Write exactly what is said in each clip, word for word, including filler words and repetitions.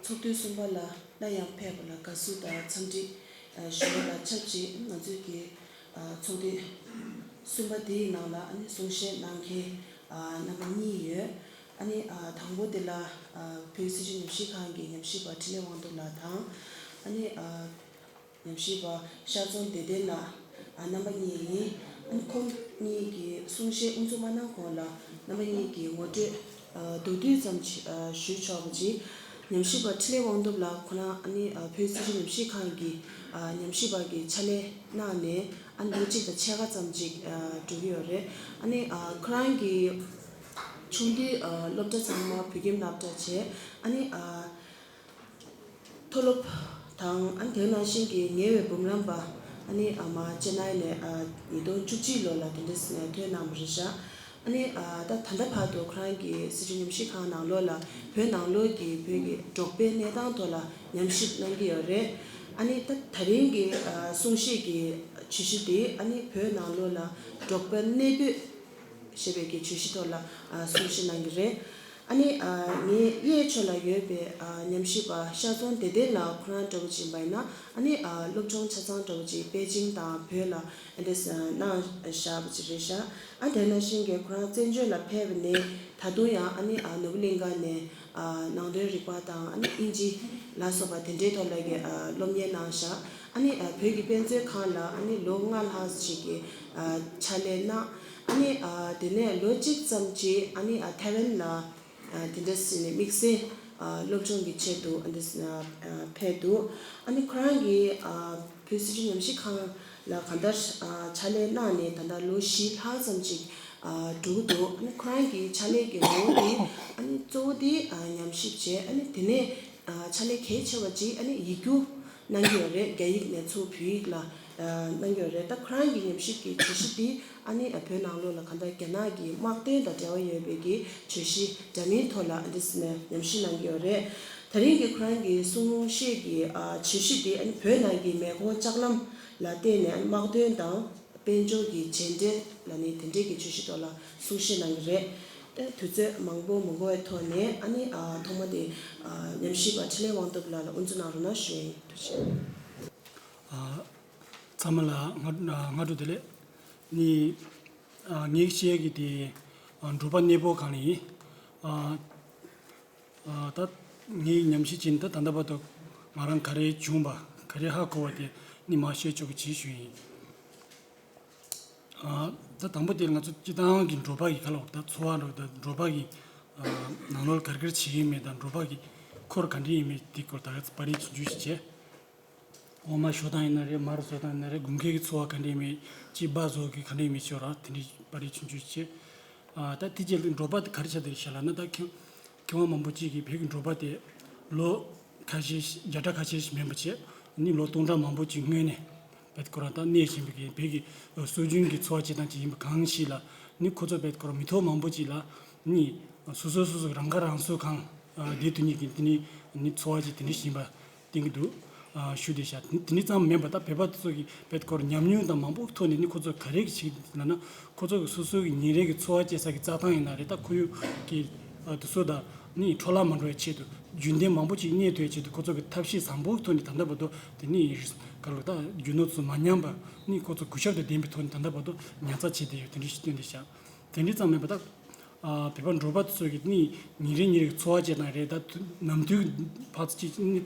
ཚོགས་དུས་གསུམ་པ་ལ་སླར་ཡང་ཕེབས་པ་ལ་དགའ་བསུ་དང་འཚམས་འདྲི་ཞུ་བ་ལ་ཆབས་ཅིག་ང་ཚོའི་གི་ཚོགས་དུས་གསུམ་པ་འདིའི་ནང་ལ་ཨ་ནི་གསུང་བཤད་གནང་མཁན་རྣམ་པ་གཉིས་ཡོད། ཨ་ནི་དང་པོ་དེ་ལ་བོད་སྲིད་བྱུས་ཉམས་ཞིབ་ཁང་གི་ཉམས་ཞིབ་པ་འཕྲིན་ལས་དབང་ཐོབ་ལགས་དང་། ཨ་ནི་ཉམས་ཞིབ་པ་ཤར་རྫོང་བདེ་ལྡན་ལགས་རྣམ་པ་གཉིས་ཡིན། ཁོང་གཉིས་ཀྱིས་གསུང་བཤད་དབུ་འཛུགས་མ་གནང་གོང་ལ་རྣམ་པ་གཉིས་ཀྱིས་ངོ་སྤྲོད་མདོར་བསྡུས་ཙམ་ཞིག་ཞུས་ཆོག་པ་ཅིག་ཉམས་ཞིབ་པ་འཕྲིན་ལས་དབང་ཐོབ་ལགས་ཁོ་རང་ཨ་ནི་བོད་སྲིད་བྱུས་ཉམས་ཞིབ་ཁང་གི་ཉམས་ཞིབ་པ་གི་ཕྱག་ལས་གནང་ནས་ཨ་ནི་ལོ་གཅིག་དང་ཕྱེད་ཀ་ཙམ་ཅིག་འགྲོ་གི་ཡོད་རེད། ཨ་ནི་ཁོ་རང་གི་ཆུང་དུས་སློབ་གྲྭ་ཚང་མ་བོད་ཁྱིམ་སློབ་གྲྭ་བྱས། ཨ་ནི་མཐོ་སློབ་དང་ཨ་ནི་དེ་ནང་བཞིན་གྱི་ཉེ་བའི་འབུམ་རམས་པ་ཨ་ནི་མར་ཅེ་ནའི་ནས་ཉིས་སྟོང་བཅུ་གཅིག་ལོ་ལ་དེ་འདྲ་ཐོན་གནང་བ་རེད་ཤག་ཨ་ནི་ད་ད་ལྟ་བར་དུ་ཁོ་རང་གི་སྲིད་བྱུས་ཉམས་ཞིབ་ཁང་ནང་ལོགས་ལ་བོད་ནང་ལོགས་ཀྱི་བོད་ཀྱི་འབྲོག་པའི་གནས་སྟངས་ཐོག་ལ་ཉམས་ཞིབ་གནང་གི་ཡོད་རེད། ཨ་ནི་ད་ད་རིང་གི་གསུང་བཤད་ཀྱི་བརྗོད་གཞི་དེ་ཨ་ནི་བོད་ནང་ལོགས་ལ་འབྲོག་པའི་གནས་སྤོས་ཞེས་པའི་གི་བརྗོད་གཞི་ཐོག་ལ་གསུང་བཤད་གནང་གི་རེད། ཨ་ནི་ངའི་གཡས་ཕྱོགས་ལ་ཡོད་པའི་ཉམས་ཞིབ་པ་ཤར་རྫོང་བདེ་ལྡན་ལགས་ཁོ་རང་འདྲ་བོ་ཅིག་ཡིན་པ་ཡིན་ན་ཨ་ནི་སློབ་སྦྱོང་ཆ་ཚང་འདྲ་བོ་ཅིག་པེ་ཅིང་དང་བོད་ལ་ཨ་འདྲས་གནང་བཞག་པ་ཅིག་རེད་ཤག་ཨ་དེ་ནང་བཞིན་གྱི་ཁོ་རང་བཙན་བྱོལ་ལ་ཕེབས་པ་ནས་ད་དུང་ཡང་ཨ་ནི་ནོར་བུ་གླིང་ག་ནས་ནང་དོན་རིག་པ་དང་ཨ་ནི་དབྱིན་ཇི་ལ་སོགས་པ་དེ་འདྲའི་ཐོག་ལ་གི་སློབ་གཉེར་གནང་བཞག་ཨ་ནི་བོད་ཀྱི་དཔེ་མཛོད་ཁང་ལ་ཨ་ནི་ལོ་ལྔ་ལྷག་ཅིག་གི་ཕྱག་ལས་གནང་། ཨ་ནི་དེ་ནས་ལོ་གཅིག་ཙམ་ཅིག་ཨ་ནི་ཐའེ་ཝན་ལ་དེ་འདྲ་ཟེར་ནས་དམིགས་བསལ་སློབ་སྦྱོང་གི་ཆེད་དུ་ཨ་འདི་ཕེབས་འདུག་ཨ་ནི་ཁོ་རང་གིས་བོད་སྲིད་བྱུས་ཉམས་ཞིབ་ཁང་ལ་གང་ལྟར་ཕྱག་ལས་གནང་ནས་ད་ལྟ་ལོ་བཞི་ལྷག་ཙམ་ཅིག་འགྲོ་གི་འདུག་ཨ་ནི་ཁོ་རང་གི་ཕྱག་ལས་ཀྱི་ངོ་བོ་དེ་ཨ་ནི་གཙོ་བོ་དེ་ཉམས་ཞིབ་བྱས། ཨ་ནི་དེ་ནས་ཕྱག་ལས་གལ་ཆེ་བ་ཅིག་ཨ་ནི་ཡིག་སྒྱུར་གནང་གི་ཡོད་རེད། རྒྱ་ཡིག་ནས་ཚུར་བོད་ཡིག་ལ་གནང་གི་ཡོད་རེད། ད་ཁོ་རང་གི་ཉམས་ཞིབ་ཀྱི་བརྗོད་གཞི་དེ་ཨ་ནི་བོད་ནང་ལོགས་ལ་གང་ལྟར་རྒྱ་ནག་གི་དམག་དོན་དང་འབྲེལ་བ་ཡོད་པའི་གི་བརྗོད་གཞི་འདྲ་མིན་ཐོག་ལ་ཨ་འདི་ཟེར་ནས་ཉམས་ཞིབ་གནང་གི་ཡོད་རེད། ད་རིང་གི་ཁོ་རང་གི་གསུང་བཤད་ཀྱི་ཨ་བརྗོད་གཞི་དེ་ཨ་ནི་བོད་ནང་གི་མེ་འཁོར་ལྕགས་ལམ་ལ་བརྟེན་ནས་ཨ་ནི་དམག་དོན་དང་། དཔལ་འབྱོར་གྱི་རྗེས་འབྲས་ལ་ནི་དེ་འབྲེལ་གྱི་བརྗོད་གཞི་ཐོག་ལ་གསུང་བཤད་གནང་གི་རེད། ཏེ་དུས་ཚོད་མང་པོ་མི་འགོར་བའི་ཐོག་ནས་ཨ་ནི་ཨ་ཐོག་མ་དེ་ཨ་ཉམས་ཞིབ་པ་འཕྲིན་ལས་དབང་ཐོབ་ལགས་ལ་དབུ་འཛུགས་གནང་རོགས་གནང་ཞུ་ཡ་ཡིན། ཐུགས་རྗེ་ཆེ། ཨ་ཚང་མ་ལ་སྔ་སྔ་དྲོ་བདེ་ལེགས། ནི་ཨ་ངས་བཤད་ཀྱི་དེ་ཨ་འབྲོག་པ་གནས་སྤོ་གང་ལ་ཡིན། ཨ། ཨ་ད་ངས་ཉམས་ཞིབ་བྱས་ནས་ད་ད་ལྟ་བར་དུ་ང་རང་ག་རེ་བྱུང་བ་ག་རེ་ཧ་གོ་བ་དེ་ནི་མར་བཤད་ཆོག་གི་བྱེད་ཞུ་ཡིན། ཨ་ད་དང་པོ་དེ་ང་ཚོ་སྤྱི་བཏང་གི་འབྲོག་པ་གི་ག་ལ་འོ་ད་འཚོ་བ་འགྲོ་ད་འབྲོག་པ་གི་ཨ་ནང་ལོགས་ག་རེ་ག་རེ་བྱེད་ཀྱི་ཡིན་མེད་དང་འབྲོག་པ་གི་འཁོར་ག་འདྲ་ཡིན་མེད་དེ་སྐོར་ད་ག་ཚོད་པར་རིས་ཆུང་ཆུང་ཞིག་བྱས། འོ་མ་ཞོ་སྟངས་ཡིན་ན་རེད། མར་བཟོ་སྟངས་ཡིན་ན་རེད། དགུན་ཁའི་གི་འཚོ་བ་ག་འདྲ་ཡིན་མེད་ཅིག་སྦ་བཟོ་གི་ག་འདྲ་ཡིན་མེད་ཅིག་ཡོད་ར། དེ་འདྲའི་པར་རིས་ཆུང་ཆུང་བྱས། ཨ་ད་དེ་རྗེས་ལ་འབྲོག་པ་དེ་ག་རེ་ཆགས་བསྡད་ཤག་ལབ་ན་ད་མཁས་མཁས་དབང་མང་པོ་ཅིག་གིས་བོད་ཀྱི་འབྲོག་པ་དེ་ལོ་ཁ་ཤས་བརྒྱ་ཕྲག་ཁ་ཤས་ཤིག་མིན་པ་བྱས་ནི་ལོ་སྟོང་ཕྲག་མང་པོ་ཅིག་སྔོན་ནས་བེད་ཁོ་རང་ད་གནས་བཞིན་པའི་གི་བོད་ཀྱི་སྲོལ་རྒྱུན་གྱི་འཚོ་བ་སྤྱི་དང་ཅིག་ཡིན་པ་གང་ཞིག་ལ་ནི་ཁོ་ཚོ་བེད་ཁོ་རང་མི་ཐོག་མང་པོ་ཅིག་ལ་ནི་སོ་སོ་སོ་སོ་རང་ཁ་རང་གསོ་ཁང་དེ་དུས་ཉིད་ཀྱི་དེ་ནི་ནི་འཚོ་བ་ཅིག་དེ་འདྲ་ཞིག་ཡིན་པ། བསྟན་གྱི་འདུག་ཨ་ཞུ་བསྡད་ཤག་དེ་འདྲ་ཙམ་མིན་པ་ད་བོད་པ་ཚོ་གི་བེད་ཁོ་རང་ཉམས་མྱོང་དང་མང་པོ་ཐོག་ནས་ནི་ཁོ་ཚོ་ག་རེ་གི་བྱེད་ཀྱི་འདུག་ལབ་ན། ཁོ་ཚོ་གི་སོ་སོ་གི་ཉིན་རེ་གི་འཚོ་བ་སྐྱེལ་ས་གི་རྩྭ་ཐང་ཡིན་ན་རེད། ད་ཁོར་ཡུག་གི་ཨ་དེ་ཚོ་དང་ནི་འཕྲོ་བརླག་མ་འགྲོ་བའི་ཆེད་དུ་རྒྱུན་ལྡན་མང་པོ་ཅིག་གནས་ཐུབ་པའི་ཆེད་དུ་ཁོ་ཚོ་གི་ཐབས་ཤེས་བཟང་པོ་ཐོག་ནས་ད་ལྟ་བར་དུ་དེ་ནི་ག་ལ་ད་རྒྱུ་ནོར་ཚོ་མ་ཉམས་པ་ནི་ཁོ་ཚོ་གུས་ཞབས་དང་ལྡན་པའི་ཐོག་ནས་ད་ལྟ་བར་དུ་ཉར་ཚགས་བྱས་བསྡད་ཡོད། དེ་འདྲ་ཞིག་སྟོན་བསྡད་ཤག་དེ་འདྲ་ཙམ་མིན་པ་ད། ཨ་བོད་པ་འབྲོག་པ་ཚོ་གི་ནི་ཉིན་རེ་ཉིན་རེ་གི་འཚོ་བ་བྱེད་སྟངས་རེད། ད་དུ་ནམ་དུས་ཕར་ཚུར་ཅིག་ནི་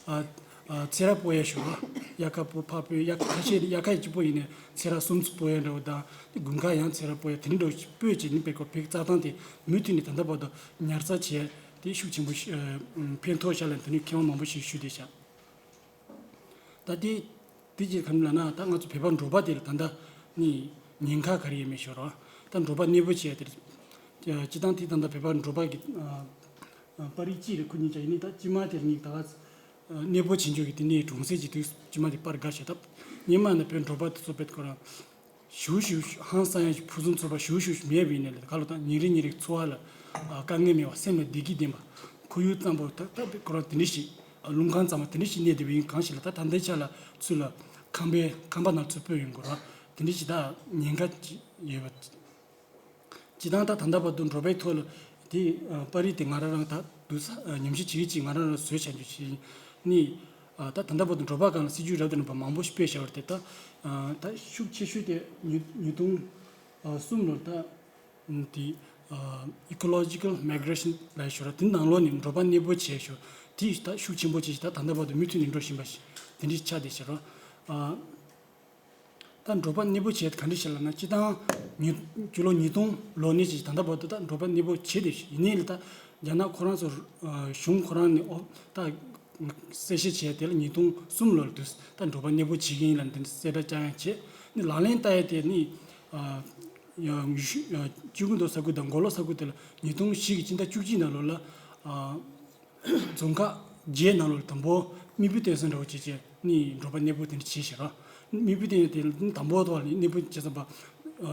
ཨ་ཨ་ཚེ་ར་སྤོ་ཡ་ཞུ་བ། དབྱར་ཁ་སྤོ་ཕར་སྤོ་ཡ། ཁ་ཤས་དབྱར་ཁ་གཅིག་པོ་ཡིན་ནའི་ཚེ་ར་གསུམ་ཚུགས་སྤོ་ཡ་འདྲ་བོ་དང་དེ་དགུན་ཁ་ཡང་ཚེ་ར་སྤོ་ཡ་དེ་འདྲ་འདྲ་བོ་ཞིག་སྤོས་བྱས་ནི་བེད་ཁོ་བོད་ཀྱི་རྩྭ་ཐང་དེ་མུ་མཐུད་ནས་ད་ལྟ་བར་དུ་ཉར་ཚགས་བྱས་དེ་ཤུགས་ཆེན་པོ་ཞིག་ཨ་ཕན་ཐོགས་ཤག་ལབ་དེ་ནི་མཁས་དབང་མང་པོ་ཞིག་ཞུས་བསྡད་ཤག་ད་དེ་དེ་ཅིག་ག་རེ་ལབ་ན་ད་ང་ཚོ་བོད་པ་འབྲོག་པ་དེ་ལ་ད་ལྟ་ནི་ཉེན་ཁ་ག་རེ་ཡོད་མེད་ཤོད་རོགས། ད་འབྲོག་པ་གནས་སྤོ་བྱས་དེ་སྤྱི་བཏང་དེ་ད་ལྟ་བོད་པ་འབྲོག་པ་གི་ཨ་ཨ་པར་རིས་གཅིག་རེད། ཁོ་གཉིས་ཆ་ཡིན་ནི་ད་སྤྱི་མ་དེ་གཉིས་ད་ག་ཨ་གནས་སྤོ་བྱེད་འཇོག་གི་དེ་ནས་གྲོང་གསེབ་ཀྱི་དུས་སྤྱི་མ་དེ་པར་དགའ་ཞེ་ཐབས་སྙེ་མ་ནས་བོད་འབྲོག་པ་དེ་ཚོ་བེད་ཁོ་རང་ཞུ་ཞུ་ཧང་སང་ཡ་ཞིག་ཕུན་སུམ་ཚོགས་པ་ཞུ་ཞུ་ཞིག་མེད་པ་ཡིན་ནའི་ལས་ད་ག་ལོ་ད་ཉིན་རེ་ཉིན་རེ་འཚོ་བ་ལ་ཨ་དཀའ་ངལ་མེད་པ་སེམས་ལ་བདེ་སྐྱིད་ལྡན་པ་ཁོར་ཡུག་གཙང་པོ་ད་ད་ཁོ་རང་དེ་འདྲ་ཞིག་ཨ་རླུང་ཁམས་གཙང་མ་དེ་འདྲ་ཞིག་གནས་བསྡད་པ་ཡིན། གང་ཞིག་ལ་ད་ད་ལྟའི་ཆ་ལ་ཚུར་ལ་ཁང་པའི་ཁང་པ་ནང་ཚུར་སྤོས་ཡོང་དགོས་ར། དེ་འདྲ་ཞིག་ད་ཉེན་ཁ་ཅིག་ཡོད་པ། སྤྱི་བཏང་ད་ད་ལྟ་བར་དུ་འབྲོག་པའི་ཐོག་ལ་དེ་ཨ་པར་རིས་དེ་ང་རང་རང་ད་ འདུག་ས་ཉམས་ཞིབ་བྱེད་ཀྱི་ང་རང་རང་བཟོས་བྱ་རྒྱུ་ཞིག་ནི། ད་ད་ལྟ་བར་དུ་འབྲོག་པ་སྒང་ལ་སྲིད་ཇུས་རབ་དང་རིམ་པ་མང་པོ་ཞིག་སྤེལ་བཞག་པ་རེད་དེ། ད་ད་ཤུགས་ཆེ་ཤོས་དེ་ཉིས་ཉིས་སྟོང་གསུམ་ལོར་ད་དེ་Ecological Migration ལབ་ཞོར་དེ་ནང་ལོགས་ནས་འབྲོག་པ་གནས་སྤོ་བྱས་ཞོར་དེ་ད་ཤུགས་ཆེན་པོ་བྱས་ཤིང་ད་ད་ལྟ་བར་དུ་མུ་མཐུད་ནས་འགྲོ་བཞིན་པ་ཞིག་དེ་འདྲ་ཆགས་བསྡད་ཤག་རོ། ད་འབྲོག་པ་གནས་སྤོ་བྱས་ག་འདྲ་ཞིག་ལབ་ན། སྤྱིར་བཏང་ཉིས་སྤྱི་ལོ་ཉིས་སྟོང་ལོ་ནས་ཅིག་ད་ལྟ་བར་དུ་ད་འབྲོག་པ་གནས་སྤོ་བྱས་བསྡད་ཤག་ཡིན་ནའི་ལ་ད་རྒྱ་ནག་ཁོ་རང་ཚོ་གཞུང་ཁོ་རང་ནས་ཨོ་ད་གསལ་བཤད་བྱས་དེ་ལ་ཉིས་སྟོང་གསུམ་ལོར་དུས་ད་འབྲོག་པ་གནས་སྤོ་བྱེད་ཀྱི་ཡིན་ལབ་འདི་འདྲ་གསལ་བསྒྲགས་བསྐྱངས་ཡང་བྱས་ནི་ལག་ལེན་བསྟར་ཡ་དེ་ནི་ཡང་ཡུལ་ཤུལ་ཡང་སྐྱིད་ཁུལ་མདོ་ས་ཁུལ་དང་མགོ་ལོག་ས་ཁུལ་དེ་ལ་ཉིས་སྟོང་བཞི་གི་སྤྱི་ཟླ་བཅུ་གཅིག་ནང་ལོགས་ལ། རྫོང་ཁག་བརྒྱད་ནང་ལོགས་དང་པོ་མི་བུ་སྟོན་ས་འདྲ་བོ་བྱས་བྱས་ནི་འབྲོག་པ་གནས་སྤོ་དེ་འདྲ་བྱས་ཤག་ར། མི་བུ་སྟོན་དེ་དང་པོ་ཐོག་ནས་གནས་སྤོ་བྱས་ཙམ་པ།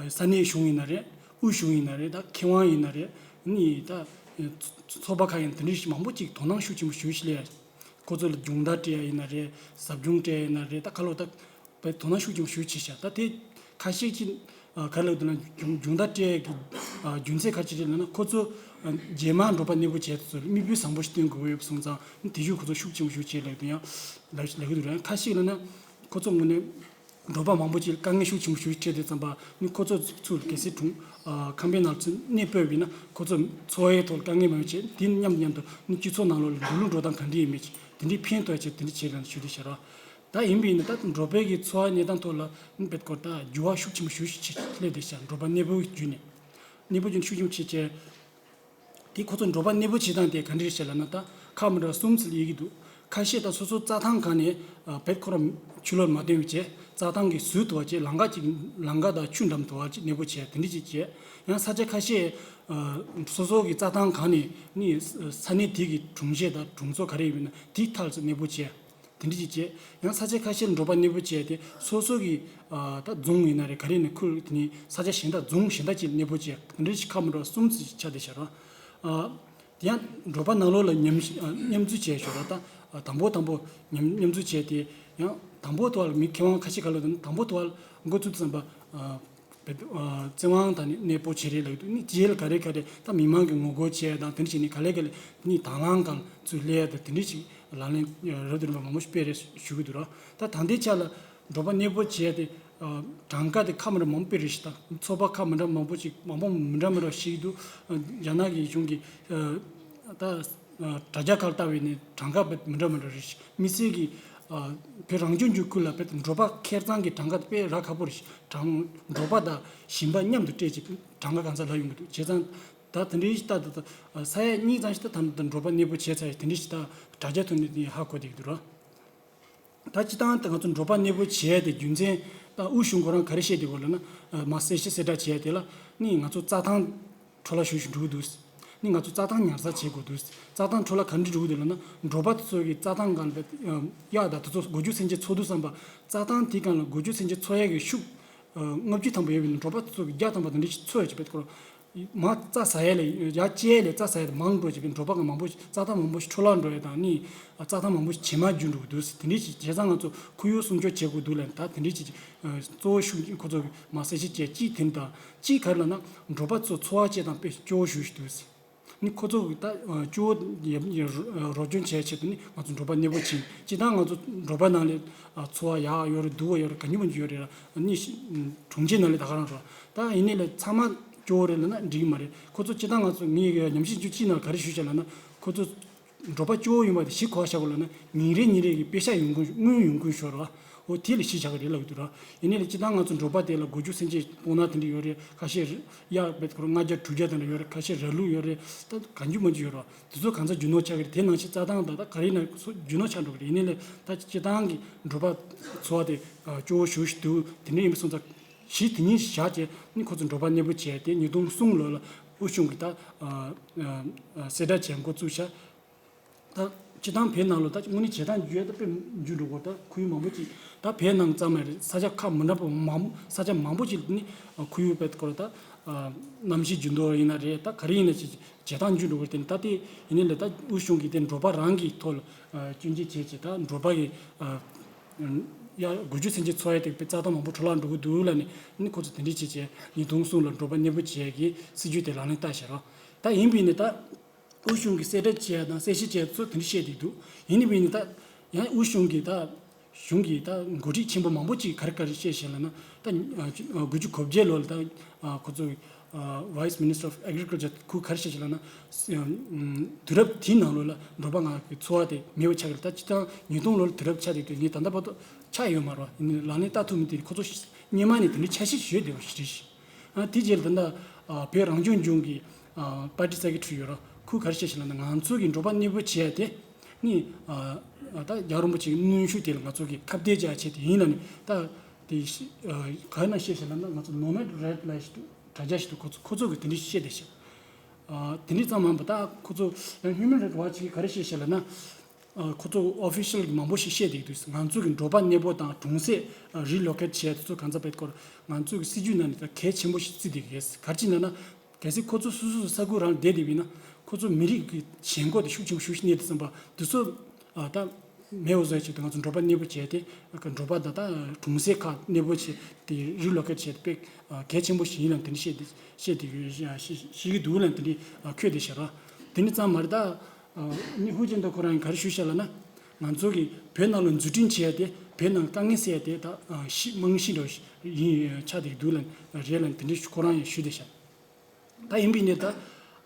ས་གནས་གཞུང་ཡིན་ན་རེད། དབུས་གཞུང་ཡིན་ན་རེད། ད་མཁས་དབང་ཡིན་ན་རེད། ནི་ད་ཚོགས་པ་ཁག་ཡིན་ན་དེ་འདྲ་ཞིག་མང་པོ་ཅིག་དོ་སྣང་ཤུགས་ཆེན་པོ་ཞུ་ཞིག་སླེབས་ཡ། ཁོ་ཚོ་ལ་སྦྱོང་བརྡར་སྤྲད་ཡ་ཡིན་ན་རེད། ཟབ་སྦྱོང་སྤྲད་ཡ་ཡིན་ན་རེད། ད་ཁ་ལོ་ད་བས་དོ་སྣང་ཤུགས་ཆེན་པོ་ཞུ་བྱས་ཤག་ད་དེ་ཁ་ཤས་ཀྱིས་ག་རེ་ལབ་འདུག་ན། སྦྱོང་སྦྱོང་བརྡར་སྤྲད་ཀྱི་རྒྱུ་མཚན་ག་ཅི་རེད་ལབ་ན། ཁོ་ཚོ་རྗེས་མ་འབྲོག་པ་གནས་སྤོ་བྱས་ཚོ་མི་བུ་བཟང་པོ་ཞིག་སྟོན་དགོས་ཡོད་པ་སོང་ཙང་དེ་ཤུགས་ཁོ་ཚོ་ཤུགས་ཆེན་པོ་ཞིག་བྱས་ལབ་འདུག་ཡང་ལབ་ལབ་ཀྱི་འདུག་ར། ཁ་ཤས་ལབ་ན་ཁོ་ཚོ་དངོས་གནས་འབྲོག་པ་མང་པོ་ཅིག་དཀའ་ངལ་ཤུགས་ཆེན་པོ་ཞིག་འཕྲད་དུས་ཙམ་པ་ནི་ཁོ་ཚོ་ཚུར་གལ་སྲིད་གྲོང་ཁང་པའི་ནང་ཚུར་གནས་སྤོས་པ་ཡིན་ན་ཁོ་ཚོ་འཚོ་བའི་ཐོག་དཀའ་ངལ་མང་པོ་བྱས། དེ་མཉམ་དུ་མཉམ་དུ་ནི་སྤྱི་ཚོགས་ནང་ལོགས་ལ་འགྲོ་ལུགས་འགྲོ་སྟངས་ག་འདྲ་ཡིན་མིན་ཅིག་དེ་འདྲའི་ཕན་ཐོགས་ཆེད་དེ་འདྲ་བྱས་ལབ་ཞུ་དེ་ཤར་བ། ད་ཡིན་པས་ན་ད་འབྲོག་པའི་གི་འཚོ་བ་གནས་སྟངས་ཐོག་ལ་ནི་བེད་ཀོར་ད་འགྱུར་བ་ཤུགས་ཆེན་པོ་ཞིག་ཞིག་སླེབས་བསྡད་ཤག་འབྲོག་པ་གནས་སྤོ་བརྒྱུད་ནས། གནས་སྤོ་བརྒྱུད་ནས་ཤུགས་ཆེན་པོ་བྱས་བྱས། དེ་ཁོ་ཚོ་འབྲོག་པ་གནས་སྤོ་བྱེད་སྟངས་དེ་ག་འདྲ་རེད་ལབ་ན། ད་ཁག་མི་འདྲ་བ་གསུམ་ཙམ་ཡོད་ཀྱི་འདུག་ཁ་ཤས་ད་སོ་སོ་རྩྭ་ཐང་སྒང་ནས་བེད་ཀོར་ཕྱི་ལོགས་མ་བཏོན་བྱས་རྩྭ་ཐང་གི་ཟུར་དུ་བ་བྱས་ལམ་ཁ་ཅིག་ལམ་ཁ་དང་ཆུ་འགྲམ་དུ་བ་བྱས་གནས་སྤོ་བྱས་དེ་འདྲ་ཅིག་བྱས། ཡང་ས་ཆ་ཁ་ཤས་སོ་སོ་གི་རྩྭ་ཐང་སྒང་ནས་ནི་ས་གནས་དེ་གི་གྲོང་ཁྱེར་དང་གྲོང་ཚོ་ག་རེ་ཡོད་ན་དེའི་མཐའ་ཚོ་གནས་སྤོ་བྱས། དེ་འདྲ་ཅིག་བྱས། ཡང་ས་ཆ་ཁ་ཤས་ལ་འབྲོག་པ་གནས་སྤོ་བྱས་ཏེ་སོ་སོ་གི་ཨ་ད་རྫོང་ཡིན་ན་རེད། ག་རེ་ཡིན་ན་ཁུལ་དེ་ནི་ས་ཆ་གཞན་དག་རྫོང་གཞན་དག་ཅིག་གནས་སྤོ་བྱས་དེ་འདྲ་ཞིག་ཁག་མི་འདྲ་བ་གསུམ་ཙམ་ཞིག་ཆགས་བསྡད་ཤག་ར། ཨ་དེ་ཡང་འབྲོག་པ་ནང་ལོགས་ལ་མཉམ་ཞིག་ཨ་མཉམ་འཛུལ་བྱས་ཞོར་ལ་ད་ཨ་དང་པོ་དང་པོ་མཉམ་མཉམ་འཛུལ་བྱས་ཏེ་ཡང་དང་པོ་ཐོག་ལ་མི་མཁས་དབང་ཁ་ཤས་ཁ་ལོ་དང་དང་པོ་ཐོག་ལ་འགོ་བཙུགས་ཙམ་པ་ཨ། བཙན་དབང་དང་གནས་སྤོ་བྱེད་རེས་ལབ་འདུག་ནི་རྗེས་ལ་ག་རེ་ག་རེ་ད་མི་མང་གི་ངོ་རྒོལ་བྱས་དང་དེ་འདྲ་བྱས་ནས་ག་ལེ་ག་ལེ་ནི་དང་བླངས་སྒང་ཚུར་སླེབས་ཡ་དང་དེ་འདྲ་ཞིག་ལག་ལེན་རབ་དང་རིམ་པ་མང་པོ་ཞིག་སྤེལ་རེས་ཞུ་གི་འདུག་ར། ད་ད་ལྟའི་ཆ་ལ་འབྲོག་པ་གནས་སྤོ་བྱས་ཏེ་གྲངས་ཀ་དེ་ཁག་མི་འདྲ་མང་པོ་སྤེལ་རེས་ཤིག་དང་ཚོགས་པ་ཁག་མི་འདྲ་མང་པོ་ཞིག་མང་པོ་མི་འདྲ་མི་འདྲ་ཞིག་འདུག་རྒྱ་ནག་གི་གཞུང་གི་ད། དྲ་རྒྱ་ཁག་ལ་ལྟ་བས་ནི་གྲངས་ཀ་དཔེ་མི་འདྲ་མི་འདྲ་རེད། མི་སེར་གྱི་བོད་རང་སྐྱོང་ལྗོངས་ཁུལ་ལ་དཔེ་འབྲོག་པ་ཁེར་གཙང་གི་གྲངས་ཀ་དཔེ་རག་ཁག་པོ་རེད། གྲངས་འབྲོག་པ་དང་ཞིང་པ་མཉམ་དུ་སྤྲད་ཅིག་གྲངས་ཀ་གང་ས་ལ་ཡོང་གི་འདུག་བྱས་ཙང་ད་དེ་འདྲའི་ལྟ་དུ་ས་ཡ་གཉིས་ཙམ་ཞིག་ད་ད་འབྲོག་པ་གནས་སྤོ་བྱས་ཚར་ཡ་དེ་འདྲའི་ཞིག་ད་དྲ་རྒྱ་ཐོག་ནས་ཧ་གོ་བསྡད་ཀྱི་འདུག་ར། ད་སྤྱིར་བཏང་ད་ང་ཚོ་འབྲོག་པ་གནས་སྤོ་བྱས་ཏེ་རྒྱུ་མཚན་ད་དབུས་གཞུང་ཁོ་རང་ག་རེ་བཤད་དེ་གོ་ལབ་ན་མ་གསལ་བཤད་གསལ་བསྒྲགས་བྱས་དེ་ལ་ནི་ང་ཚོ་རྩྭ་ཐང་འཕྲོ་བརླག་ཞུ་ཞུ་འགྲོ་གི་འདུག་ནི་ང་ཚོ་རྩྭ་ཐང་ཉར་ཚགས་བྱེད་དགོས་འདུག་རྩྭ་ཐང་འཕྲོ་བརླག་ག་འདྲ་འགྲོ་གི་འདུག་ལབ་ན་འབྲོག་པ་ཚོ་གི་རྩྭ་ཐང་སྒང་ལ་གཡག་དང་དེ་ཚོ་སྒོ་རྒྱུ་སེམས་ཅན་འཚོ་དུས་ཙམ་པ་རྩྭ་ཐང་དེ་སྒང་ལ་སྒོ་རྒྱུ་སེམས་ཅན་འཚོ་ཡ་གི་ཤུགས་ལྔ་བཅུ་ཐམ་པ་ཡོད་པའི་འབྲོག་པ་ཚོ་གི་བརྒྱ་ཐམ་པ་དེ་འདྲ་ཞིག་འཚོ་ཡ་ཅིག་བེད་ཁོ་མ་རྩྭ་ཟ་ཡ་ལས་ཡ་བཅད་ཡ་ལས་རྩྭ་ཟ་ཡ་དེ་མང་འགྲོ་ཅིག་བེད་འབྲོག་པ་གི་མང་པོ་ཞིག་རྩྭ་ཐང་མང་པོ་ཞིག་འཕྲོ་བརླག་འགྲོ་ཡ་དང་ནི་རྩྭ་ཐང་མང་པོ་ཞིག་ཇེ་མང་འགྱུར་འགྲོ་གི་འདུག་དེ་འདྲ་ཞིག་བྱས་ཙང་ང་ཚོ་ཁོར་ཡུག་སྲུང་སྐྱོབ་བྱེད་དགོས་འདུག་ལབ་ད་དེ་འདྲ་ཞིག་གཙོ་བོ་ཤུགས་ཁོ་ཚོ་གི་མ་གསལ་བཤད་བྱས་གཅིག་དེ་ནི་དང་གཅིག་ག་རེ་ལབ་ན་འབྲོག་པ་ཚོ་འཚོ་བ་སྐྱེལ་སྟངས་དཔེ་སྐྱོ་བོ་ཞེ་པོ་ཞིག་འདུག་ནི་ཁོ་ཚོ་གི་ད་སྐྱོ་བོ་ཡ་ཡ་རོགས་སྐྱོར་བྱས་ཆེད་དུ་ནི་ང་ཚོ་འབྲོག་པ་གནས་སྤོ་ཕྱིན། སྤྱིར་བཏང་ང་ཚོ་འབྲོག་པ་ནང་ལས་འཚོ་བ་ཡག་ཡོད་རེད། སྡུག་པ་ཡོད་རེད། ག་ཉུ་མ་ཉུ་ཡོད་རེད། ནི་གྲོང་ཁྱེར་ནང་ལས་ད་ག་རང་རེད། ད་ཡིན་ནའི་ལས་ཚང་མ་སྐྱོ་བོ་རེད་ལབ་ན་འགྲིག་གི་མ་རེད། ཁོ་ཚོ་སྤྱིར་བཏང་ང་ཚོ་ངའི་ཉམས་ཞིབ་བྱུང་གཅིག་ནང་ག་རེ་ཞུས་བྱས་ལབ་ན་ཁོ་ཚོ་འབྲོག་པ་སྐྱོ་བོ་ཡིན་པ་དེ་གཞི་ག་པར་བཞག་དགོས་ལབ་ན་ཉིན་རེ་ཉིན་རེ་གི་པེ་ཤག་ཡོང་གུན་དངུལ་ཡོང་གུན་ཤོར་བ། འོ་དེ་ལ་གཞི་བཞག་གི་རེད་ལབ་ཀྱི་འདུག་ར། ཡིན་ནའི་ལས་སྤྱིར་བཏང་ང་ཚོ་འབྲོག་པ་དེ་ལ་སྒོ་རྒྱུ་སེམས་ཅན་སྤོ་ན་དེ་འདྲ་ཡོད་རེད། ཁ་ཤས་གཡག་བེད་ཁོ་ལྔ་བརྒྱ་དྲུག་བརྒྱ་དེ་འདྲ་ཡོད་རེད། ཁ་ཤས་ར་ལུག་ཡོད་རེད། ད་གང་རྒྱུ་མ་རྒྱུ་ཡོད་རེད་བ། དེ་ཚོ་གང་ཚ་རྒྱུ་ནོར་ཆགས་ཀྱི་རེད། དེ་ནང་བཞིན་རྩྭ་ཐང་དང་ད་ག་རེ་ཡིན་ན་སོ་རྒྱུ་ནོར་ཆགས་འགྲོ་གི་རེད། ཡིན་ནའི་ལས་ད་སྤྱིར་བཏང་གི་འབྲོག་པ་འཚོ་བ་དེ་སྐྱོ་བོ་ཞེ་པོ་ཞིག་འདུག་དེ་འདྲ་ཡིན་པ་སོང་ཙང་གཞི་དེ་ཉིད་བཞག་བྱས་ནི་ཁོ་ཚོ་འབྲོག་པ་གནས་སྤོ་བྱས་ཏེ་ཉིས་སྟོང་གསུམ་ལོ་ལ་དབུས་གཞུང་གིས་ད་གསལ་བསྒྲགས་བྱས་འགོ་བཙུགས་ཤག་ད་སྤྱིར་བཏང་བོད་ནང་ལོ་ད་དངོས་གནས་བྱེ་ཐང་རྒྱུད་ད་དཔེ་འགྱུར་འགྲོ་གོ་ད་ཁོར་ཡུག་མང་པོ་ཅིག་ད་བོད་ནང་ཙམ་མ་རེད། ས་ཆ་ཁག་མི་འདྲ་པོ་མང་ས་ཆ་མང་པོ་ཅིག་ནི་ཁོར་ཡུག་བེད་ཁོ་ར་ད་གནམ་གཤིས་འགྱུར་ལྡོག་ཡིན་ན་རེད། ད་ག་རེ་ཡིན་ན་ཅིག་བྱེ་ཐང་འགྱུར་འགྲོ་གོ་དེ་ནི་ད་དེ་ཡིན་ནའི་ལས་ད་དབུས་གཞུང་གིས་དེ་འབྲོག་པ་རང་གི་ཐོག་ལ་སྐྱོན་བརྗོད་བྱས་བྱས་ད་འབྲོག་པ་གི་ཡ་དགུ་བཅུ་ཚན་ཆེ་འཚོ་ཡ་དེ་དཔེ་རྩྭ་ཐང་མང་པོ་འཕྲོ་བརླག་འགྲོ་གི་འདུག་ལབ་ནས་ནི་ཁོ་ཚོ་དེ་འདྲས་བྱས་བྱས་ཉིས་སྟོང་གསུམ་ལ་འབྲོག་པ་གནས་སྤོ་བྱས་ཀྱི་སྲིད་ཇུས་དེ་ལག་ལེན་བསྟར་བཞག་རོགས། ད་ཡིན་པས་ནི་ད་ དབུས་གཞུང་གི་གསལ་བསྒྲགས་བྱས་དང་གསལ་བཤད་བྱས་ཚོ་དེ་འདྲ་བཤད་བསྡད་འདུག་ཡིན་ནི་མིན་ནི་ད་ཡང་དབུས་གཞུང་གི་ད་གཞུང་གི་ད་འགོ་ཁྲིད་ཆེན་པོ་མང་པོ་ཅིག་ག་རེ་ག་རེ་བཤད་བཤད་ལབ་ན། ད་དགུ་བཅུ་གོ་བརྒྱད་ལོ་ལ་ད་ཁོ་ཚོ་Vice Minister of Agriculture ཁུ་ག་རེ་བཤད་བཤད་ལབ་ན། དུས་རབས་དེའི་ནང་ལོགས་ལ་འབྲོག་པ་ང་གི་འཚོ་བ་དེ་མེད་པ་ཆགས་ཀྱི་རེད། ད་སྤྱི་བཏང་ཉིས་སྟོང་ལོ་ལ་དུས་རབས་ཆགས་བསྡད་དུས་ངས་ད་ལྟ་བར་དུ་ཆགས་ཡོད་མ་རེད་བ། ཡིན་ནའི་ལག་ལེན་བསྟར་ཐུབ་མི་དེ་ཁོ་ཚོ་སྔོན་མ་ནས་དེ་འདྲའི་འཆར་གཞི་བཟོས་བསྡད་པ་ཞིག་རེད། ཨ་དེ་རྗེས་ལ་ད་ལྟ་ཨ་བོད་རང་སྐྱོང་ལྗོངས་ཀྱི་ཨ་party secretary ཡོད་ར། ཁོས་ག་རེ་བཤད་ཤག་ལབ་ན། ང་ཚོ་གི་འབྲོག་པ་གནས་སྤོ་བྱས་ཏེ་ནི་ཨ་ཨ་ད་རྒྱལ་བ་རིན་པོ་ཆེ་གི་གནོན་ཤུགས་དེ་ལ་ང་ཚོ་གི་ཁ་གཏད་བཅག་ཆེད་དུ་ཡིན་ལབ་ནས། ད་དེ་ཤི་ཨ་ག་རེ་ན་བཤད་ཤག་ལབ་ན། ང་ཚོ་ནོ་མེཌ་རེཌ་ལབ་ཞིག་འདུག་དྲ་རྒྱ་ཞིག་འདུག་ཁོ་ཚོ་ཁོ་ཚོ་གི་དེ་འདྲ་བཤད་བསྡད་ཤག་ཨ་དེ་འདྲ་ཙམ་མིན་པ་ད་ཁོ་ཚོ་ཡང་Human Rights Watch གིས་ག་རེ་བཤད་ཤག་ལབ་ན། ཨ་ཁོ་ཚོ་official གི་མང་པོ་ཞིག་བཤད་བསྡད་འདུག་ང་ཚོ་གི་འབྲོག་པ་གནས་སྤོ་དང་གྲོང་གསེབ་relocate བྱས་དེ་ཚོ་གང་ཚ་བེད་སྐོར་ང་ཚོ་གི་སྲིད་ཇུས་ནང་ནས་ད་གལ་ཆེན་པོ་ཞིག་བརྩིས་བསྡད་ཀྱི་ཡོད། ག་རེ་ཅིག་ལབ་ན། གལ་སྲིད་ཁོ་ཚོ་སོ་སོ་སོ་ས་ཁུལ་རང་ལ་བསྡད་བསྡད་པ་ཡིན་ན། ཁོ་ཚོ་མི་རིགས་ཀྱི་ཞེན་ཁོག་དེ་ཤུགས་ཆེན་པོ་ཞིག་གནས་དུས་ཙམ་པ་དེ་ཚོ་ཨ་ད་མེད་པ་བཟོ་ཡ་ཆེད་དུ་ང་ཚོ་འབྲོག་པ་གནས་སྤོ་བྱས་ཏེ། འབྲོག་པ་ད་ད་གྲོང་གསེབ་ཁག་གནས་སྤོ་བྱས་ཏེ་relocate བྱས་ཏེ་དཔེ་གལ་ཆེན་པོ་ཞིག་ཡིན་ལབ་དེ་འདྲ་བཤད་དེ་བཤད་དེ་ཡོད་ཤེས་ཤེས་ཀྱི་འདུག་ལབ་དེ་འདྲ་འཁོད་བསྡད་ཤག་ར། དེ་འདྲ་ཙམ་མ་རེད། ད་ནི་ཧུའུ་ཅིན་ཐའོ་ཁོ་རང་གིས་ག་རེ་ཞུས་ཤག་ལབ་ན། ང་ཚོ་གིས་བོད་ནང་ལ་འཛུགས་སྐྲུན་བྱས་ཏེ་བོད་ནང་དཀའ་ངལ་སེལ་ཏེ་ད་ཤི་རྨང་གཞི་འདྲ་བོ་ཡིན་ཆགས་བསྡད་ཀྱི་འདུག་ལབ་རེད་ལབ་དེ་འདྲ་ཁོ་རང་ཡང་ཞུས་བསྡད་ཤག་ད་ཡིན་པའི་ནི་ད་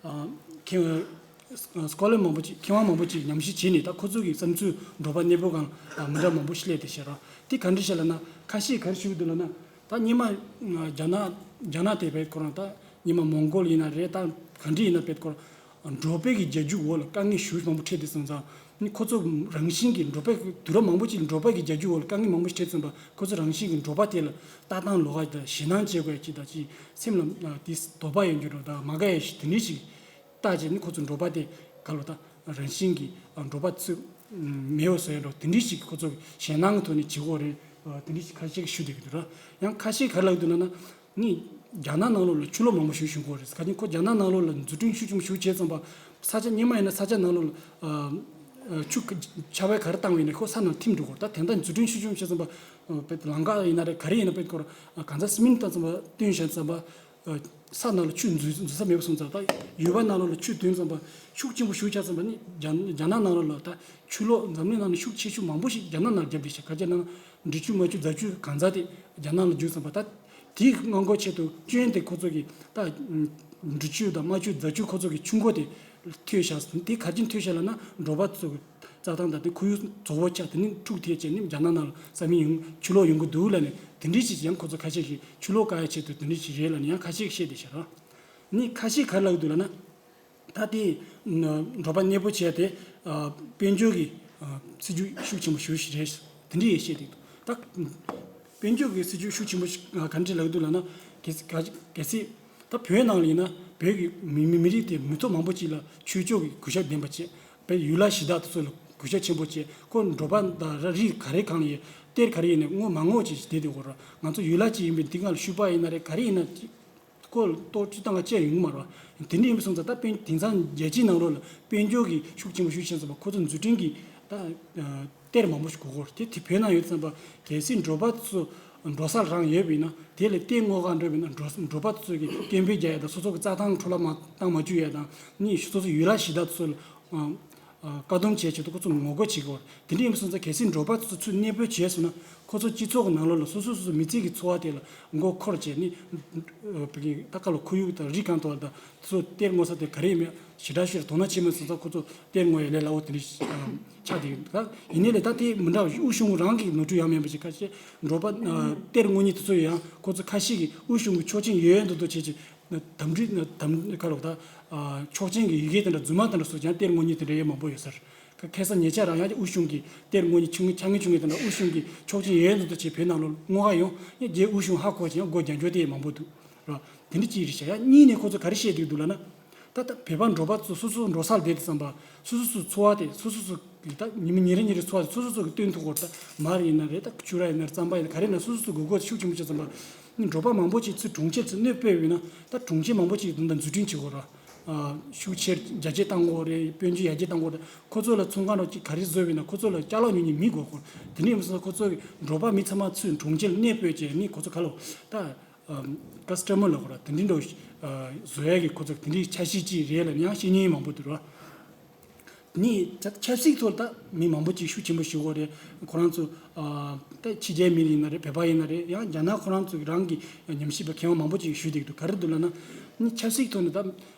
ཨ་མཁས་སྐོར་ལས་མང་པོ་ཅིག་མཁས་དབང་མང་པོ་ཅིག་ཉམས་ཞིབ་བྱས་ནས། ད་ཁོ་ཚོ་གི་བསམ་ཚུལ་འབྲོག་པ་གནས་སྤོ་སྒང་ལ་མི་འདྲ་མང་པོ་ཞིག་སླེབས་བསྡད་ཤག་ར། དེ་ག་འདྲ་ཞིག་ལབ་ན། ཁ་ཤས་ག་རེ་ཞུ་གི་འདུག་ལབ་ན། ད་སྔོན་མ་རྒྱ་ནག་རྒྱ་ནག་དེ་བེད་ཁོ་རང་ད་སྔོན་མ་མོང་གོལ་ཡིན་ན་རེད། ད་ག་འདྲ་ཡིན་ན་བེད་ཁོ་རང་འབྲོག་པའི་གི་རྒྱལ་རྒྱུ་འོག་ལ་དཀའ་ངལ་ཞེ་པོ་མང་པོ་འཕྲད་དུས་སོང་ཙང་། ནི་ཁོ་ཚོ་རང་བཞིན་གྱིས་འབྲོག་པའི་དུས་རབས་མང་པོ་ཅིག་འབྲོག་པ་གི་རྒྱལ་རྒྱུ་འོག་ལ་དཀའ་ངལ་མང་པོ་ཞིག་འཕྲད་སོང་ཙང་། ཁོ་ཚོ་རང་བཞིན་གྱིས་འབྲོག་པ་དེ་ལ་ལྟ་སྟངས་ལོགས་ཀ་དང་ཞེད་སྣང་བྱེད་དགོས་ཡ་ཅིག་དང་། ཅིག་སེམས་ལ་དེ་དོགས་པ་ཡོང་རྒྱུ་རེད། ད་མ་དགའ་ཡ་ཞིག་དེ་འདྲ་ཞིག་བལྟས་བྱས་ནི་ཁོ་ཚོ་འབྲོག་པ་དེ་ག་ལོ་ད་རང་བཞིན་གྱིས་འབྲོག་པ་ཚོས་མེད་པ་བཟོ་ཡ་འདྲ་བོ་དེ་འདྲ་ཞིག་ཁོ་ཚོ་ཞེད་སྣང་གི་ཐོག་ནས་བྱེད་དགོས་རེད། དེ་འདྲ་ཞིག་ཁ་ཤས་ཀྱིས་ཞུ་བསྡད་ཀྱི་འདུག་ར། ཡང་ཁ་ཤས་ག་རེ་ལབ་ཀྱི་འདུག་ལབ་ན། ནི་རྒྱ་ནག་ནང་ལོགས་ལ་ཆུ་ལོག་མང་པོ་ཞིག་བྱུང་གི་རེད། ག་ཅིག་ཁོ་རྒྱ་ནག་ནང་ལོགས་ལ་འཛུགས་སྐྲུན་ཤུགས་ཆེན་པོ་ཞིག་བྱས་ཙམ་པ། ས་ཆ་སྔོན་མ་ཡིན་ན་ས་ཆ་ནང་ལོགས་ལ་ཨ་ཨ་ཆུ་ཆར་པ་ག་རེ་བཏང་བ་ཡིན་ན་ཁོ་ས་ནང་ཐིམ་འགྲོ་གི་རེད། ད་དེ་འདྲ་འཛུགས་སྐྲུན་ཤུགས་ཆེན་པོ་བྱས་ཙམ་པ། ཨ་བེད་ལམ་ཁ་ཡིན་ན་རེད། ག་རེ་ཡིན་ན་བེད་ཁོ་ར་ཨ་གང་ཟག་སི་མིན་བཏང་ཙམ་པ་བཏོན་བཞག་ཙམ་པ། ཨ་ས་ནང་ལ་ཆུ་འཛུལ་འཛུལ་ས་མེད་པ་སོང་ཙང་། ད་ཡུལ་བབ་ནང་ལོགས་ལ་ཆུ་བཏོན་ཙམ་པ་ཤུགས་ཆེན་པོ་ཞིག་ཆགས་ཙམ་པ། ནི་རྒྱ་རྒྱ་ནག་ནང་ལོགས་ལ་ད་ཆུ་ལོག་འཛམ་གླིང་ནང་ནས་ཤུགས་ཆེ་ཤོས་མང་པོ་ཞིག་རྒྱ་ནག་ནང་བརྒྱབ་བསྡད་ཤག་ག་རེ་ལབ་ན། འབྲི་ཆུ་རྨ་ཆུ་རྫ་ཆུ་གང་ཚང་དེ་རྒྱ་ནག་ལ་བརྒྱུད་ཙམ་པ། ད་དེའི་སྔོན་འགོག་ཆེད་དུ་སྐྱོན་དེ་ཁོ་ཚོ་གིས་ད་འབྲི་ཆུ་དང་རྨ་ཆུ་རྫ་ཆུ་ཁོ་ཚོ་གི་ཆུ་མགོ་དེ་ཐོས་ཤག་དེ་ག་རེ་བྱས་ནས་ཐོས་ཤག་ལབ་ན། འབྲོག་པ་ཚོ་གི་རྩྭ་ཐང་དང་དེ་ཁོར་ཡུག་བཙོག་པོ་ཆགས། དེ་ནི་འཁྲུག་ཐེབས་བྱས་ནི་རྒྱ་ནག་ནང་ལ་ས་མིང་ཡོང་ཆུ་ལོག་ཡོང་གི་འདུག་ལབ་ནས། དེ་འདྲ་ཞིག་ཡང་ཁོ་ཚོ་ཁ་ཤས་ཀྱིས་ཆུ་ལོག་བཀག་ཡ་ཆེད་དུ་དེ་འདྲ་ཞིག་རེད་ལབ་ནས་ཡང་ཁ་ཤས་ཀྱིས་བཤད་བསྡད་ཤག་ར། ནི་ཁ་ཤས་ག་རེ་ལབ་ཀྱི་འདུག་ལབ་ན། ད་དེ་འབྲོག་པ་གནས་སྤོ་བྱས་ཏེ་ཨ་དཔལ་འབྱོར་གྱི་ཨ་སྲིད་ཇུས་ཤུགས་ཆེན་པོ་ཞིག་རེད། དེ་འདྲ་ཡང་བཤད་བསྡད་འདུག་ད་དཔལ་འབྱོར་གྱི་སྲིད་ཇུས་ཤུགས་ཆེན་པོ་ཞིག་ག་འདྲ་ལབ་ཀྱི་འདུག་ལབ་ན། གལ་སྲིད་གལ་སྲིད་ད་བོད་ནང་ལ་ཡིན་ན་བོད་ཀྱི་མི་མི་མི་རིགས་དེ་མི་ཐོག་མང་པོ་ཅིག་ལ་ཆོས་ཕྱོགས་ཀྱི་གུས་ཞབས་ལྡན་པ་བྱས། བོད་ཡུལ་ལྷ་གཞིས་བདག་དེ་ཚོ་ལ་གུས་ཞབས་ཆེན་པོ་བྱས། ཁོ་འབྲོག་པ་དང་ར་རིགས་ག་རེ་གང་ལ་ཡིན། གཏེར་ག་རེ་ཡིན་ནའི་ངོ་མ་ངོ་ཅིག་བསྡད་དེ་གོ་ར། ང་ཚོ་ཡུལ་ལྷ་ཅིག་ཡིན་པའི་འདི་སྒང་ལ་ཤུག་པ་ཡིན་ན་རེད། ག་རེ་ཡིན་ན་ཅིག་ཁོ་ལ་ལྟོ་ཅི་བཏང་ག་བཅད་ཡོང་གི་མ་རེད་བ། དེ་འདྲ་ཡིན་པ་སོང་ཙང་ད་དཔེ་དེང་སང་རྒྱལ་སྤྱིའི་ནང་ལོགས་ལ་དཔལ་འབྱོར་གྱི་ཤུགས་ཆེན་པོ་ཤུགས་ཆེན་ཙམ་པ་ཁོ་ཚོ་འཛུགས་སྐྲུན་གྱི་ད་གཏེར་མང་པོ་ཞིག་དགོས་ཀྱི་ཡོད་རེད། དེ་དེ་བོད་ནང་ཡོད་ཙམ་པ། གལ་སྲིད་འབྲོག་པ་ཚོ་འབྲོག་སར་རང་ཡོད་པ་ཡིན་ན། དེ་ལ་གཏེར་སྔོག་ག་འགྲོ་བ་ཡིན་ན། འབྲོག་འབྲོག་པ་ཚོ་གི་སྐད་འབོད་རྒྱག་ཡ་དང་། སོ་སོ་གི་རྩྭ་ཐང་འཕྲོ་བརླག་མ་བཏང་མ་བཅུག་ཡ་དང་། ནི་སོ་སོ་ཡུལ་ལྷ་གཞིས་བདག་ཚོ་ལ་ཨ་ཨ་བཀག་སྡོམ་བྱས་ཆེད་དུ་ཁོ་ཚོ་ངོ་རྒོལ་བྱེད་ཀྱི་ཡོད་རེད། དེ་འདྲ་ཡིན་པ་སོང་ཙང་གལ་སྲིད་འབྲོག་པ་ཚོ་ཚུར་གནས་སྤོས་བྱས་སོང་ན། ཁོ་ཚོ་སྤྱི་ཚོགས་ཀྱི་ནང་ལོགས་ལ་སོ་སོ་སོ་སོ་མི་ཚེ་གི་འཚོ་བ་དེ་ལ་མགོ་འཁོར་བྱས་ནི། ཨ་བོད་ཀྱི་ད་ག་ལ་ཁོར་ཡུག་དང་རི་གང་ཐོག་ལ་ད་ཚོ་གཏེར་སྔོག་ས་དེ་ག་རེ་ཡིན་མེད་ཞེ་དྲག་ཤོས་དོ་སྣང་བྱེད་མ་སོང་ཙང་ཁོ་ཚོ་གཏེར་སྔོག་ཡ་ལས་སླ་བོ་དེ་འདྲ་ཆགས་བསྡད་ཡོད་འདུག་ད་ཡིན་ནའི་ལས་ད་དེ་མི་འདྲ་བ་ཞིག་དབུས་གཞུང་རང་གི་ནོར་འཁྲུལ་ཡང་མིན་པ་ཞིག་ཁ་ཤས་འབྲོག་པ་ཨ་གཏེར་སྔོག་མཁན་དེ་ཚོ་ཡང་ཁོ་ཚོ་ཁ་ཤས་ཀྱིས་དབུས་གཞུང་གི་ཆོག་མཆན་ཡོད་ཡོད་མདོག་མདོག་བྱས་བྱས། དམ་འབུལ་དམ་ག་ལབ་ད། ཨ་ཆོག་མཆན་གྱི་ཡི་གེ་དེ་འདྲ་རྫུན་མ་དེ་འདྲ་བཟོས་ཀྱང་གཏེར་སྔོག་མཁན་དེ་འདྲ་ཡང་མང་པོ་ཡོད་ས་རེད། ཁ་ཁ་སང་ཉེ་ཆར་རང་ཡང་དབུས་གཞུང་གི་གཏེར་སྔོག་མཁན་ཆུང་ངུ་ཆུང་ངུ་ཆུང་ངུ་དེ་འདྲ་དབུས་གཞུང་གི་ཆོག་མཆན་ཡོད་ཡོད་མདོག་མདོག་བྱས་བོད་ནང་ལོགས་སྔོག་ག་ཡོང་། ཡང་རྗེས་དབུས་གཞུང་ཧ་གོ་བྱས་ཡང་སྒོ་རྒྱག་འགྱོ་དེ་ཡང་མང་པོ་འདུག་ར། དེ་འདྲ་ཅིག་རེད་ཤག་ཡང་གཉིས་ནས་ཁོ་ཚོ་ག་རེ་བཤད་བསྡད་འདུག་ལབ་ན། ད་ལྟ་བོད་པ་འབྲོག་པ་ཚོ་སོ་སོ་འབྲོག་སར་བསྡད་དུས་ཙམ་པ། སོ་སོ་སོའི་འཚོ་བ་དེ་སོ་སོ་སོ་གི་ད་ཉི་མ་ཉིན་རེ་ཉིན་རེ་འཚོ་བ་དེ་སོ་སོ་སོ་གི་སྟོན་ཐུབ་ཀྱི་ཡོད་རེད། ད་མར་ཡིན་ན་རེད། ད་ཕྱུར་ར་ཡིན་ན་རེད། རྩམ་པ་ཡིན་ན་རེད། ག་རེ་ཡིན་ན་སོ་སོ་སོ་དགོས་མཁོ་ཤུགས་ཆེན་པོ་ཆགས་ཙམ་པ། ནི་འབྲོག་པ་མང་པོ་ཅིག་ཚུར་གྲོང་ཁྱེར་ཚུར་གནས་སྤོས་པ་ཡིན་ན། ད་གྲོང་ཁྱེར་མང་པོ་ཅིག་ད་ལྟ་འཛུགས་སྐྲུན་བྱེད་དགོས་རེད། ཨ་ཤུགས་ཆེར་རྒྱ་སྐྱེད་བཏང་དགོས་རེད། དཔལ་འབྱོར་ཡར་རྒྱས་བཏང་དགོས་རེད། ཁོ་ཚོ་ལ་ཚོང་ཁང་འདྲ་ཅིག་ག་རེ་བཟོས་པ་ཡིན་ན་ཁོ་ཚོ་ལ་ཅ་ལག་ཉོ་མཁན་མི་དགོས་ཀྱི་ཡོད་རེད། དེ་འདྲ་ཡིན་པ་སོང་ཙང་ཁོ་ཚོ་གི་འབྲོག་པ་མི་ཚང་མ་ཚུར་གྲོང་ཁྱེར་ལ་གནས་སྤོས་བྱས་ནི་ཁོ་ཚོ་ག་ལ་ད། ཨམ་ཀ་སི་ཊ་མར་ལབ་དགོས་རེད། དེ་འདྲ་འདྲ་བོ་ཞིག་ཨ་བཟོ་ཡ་གི་ཁོ་ཚོ་དེ་འདྲའི་འཆར་གཞི་ཅིག་རེད་ལབ་ནས་ཡང་བཤད་མཁན་མང་པོ་འདུག་ར། ནི་ཆབ་ཆབ་སྲིད་ཐོག་ད་མི་མང་པོ་ཅིག་ཤུགས་ཆེན་པོ་ཞུ་གི་རེད། ཁོ་རང་ཚོ་ཨ་ད་ཕྱི་རྒྱལ་མི་ཡིན་ན་རེད། བོད་པ་ཡིན་ན་རེད། ཡང་རྒྱ་ནག་ཁོ་རང་ཚོ་རང་གི་ཉམས་ཞིབ་པ་མཁས་དབང་མང་པོ་ཅིག་ཞུ་བསྡད་འདུག་ག་རེ་འདུག་ལབ་ན། ནི་ཆབ་སྲིད་ཐོག་ནས་ད་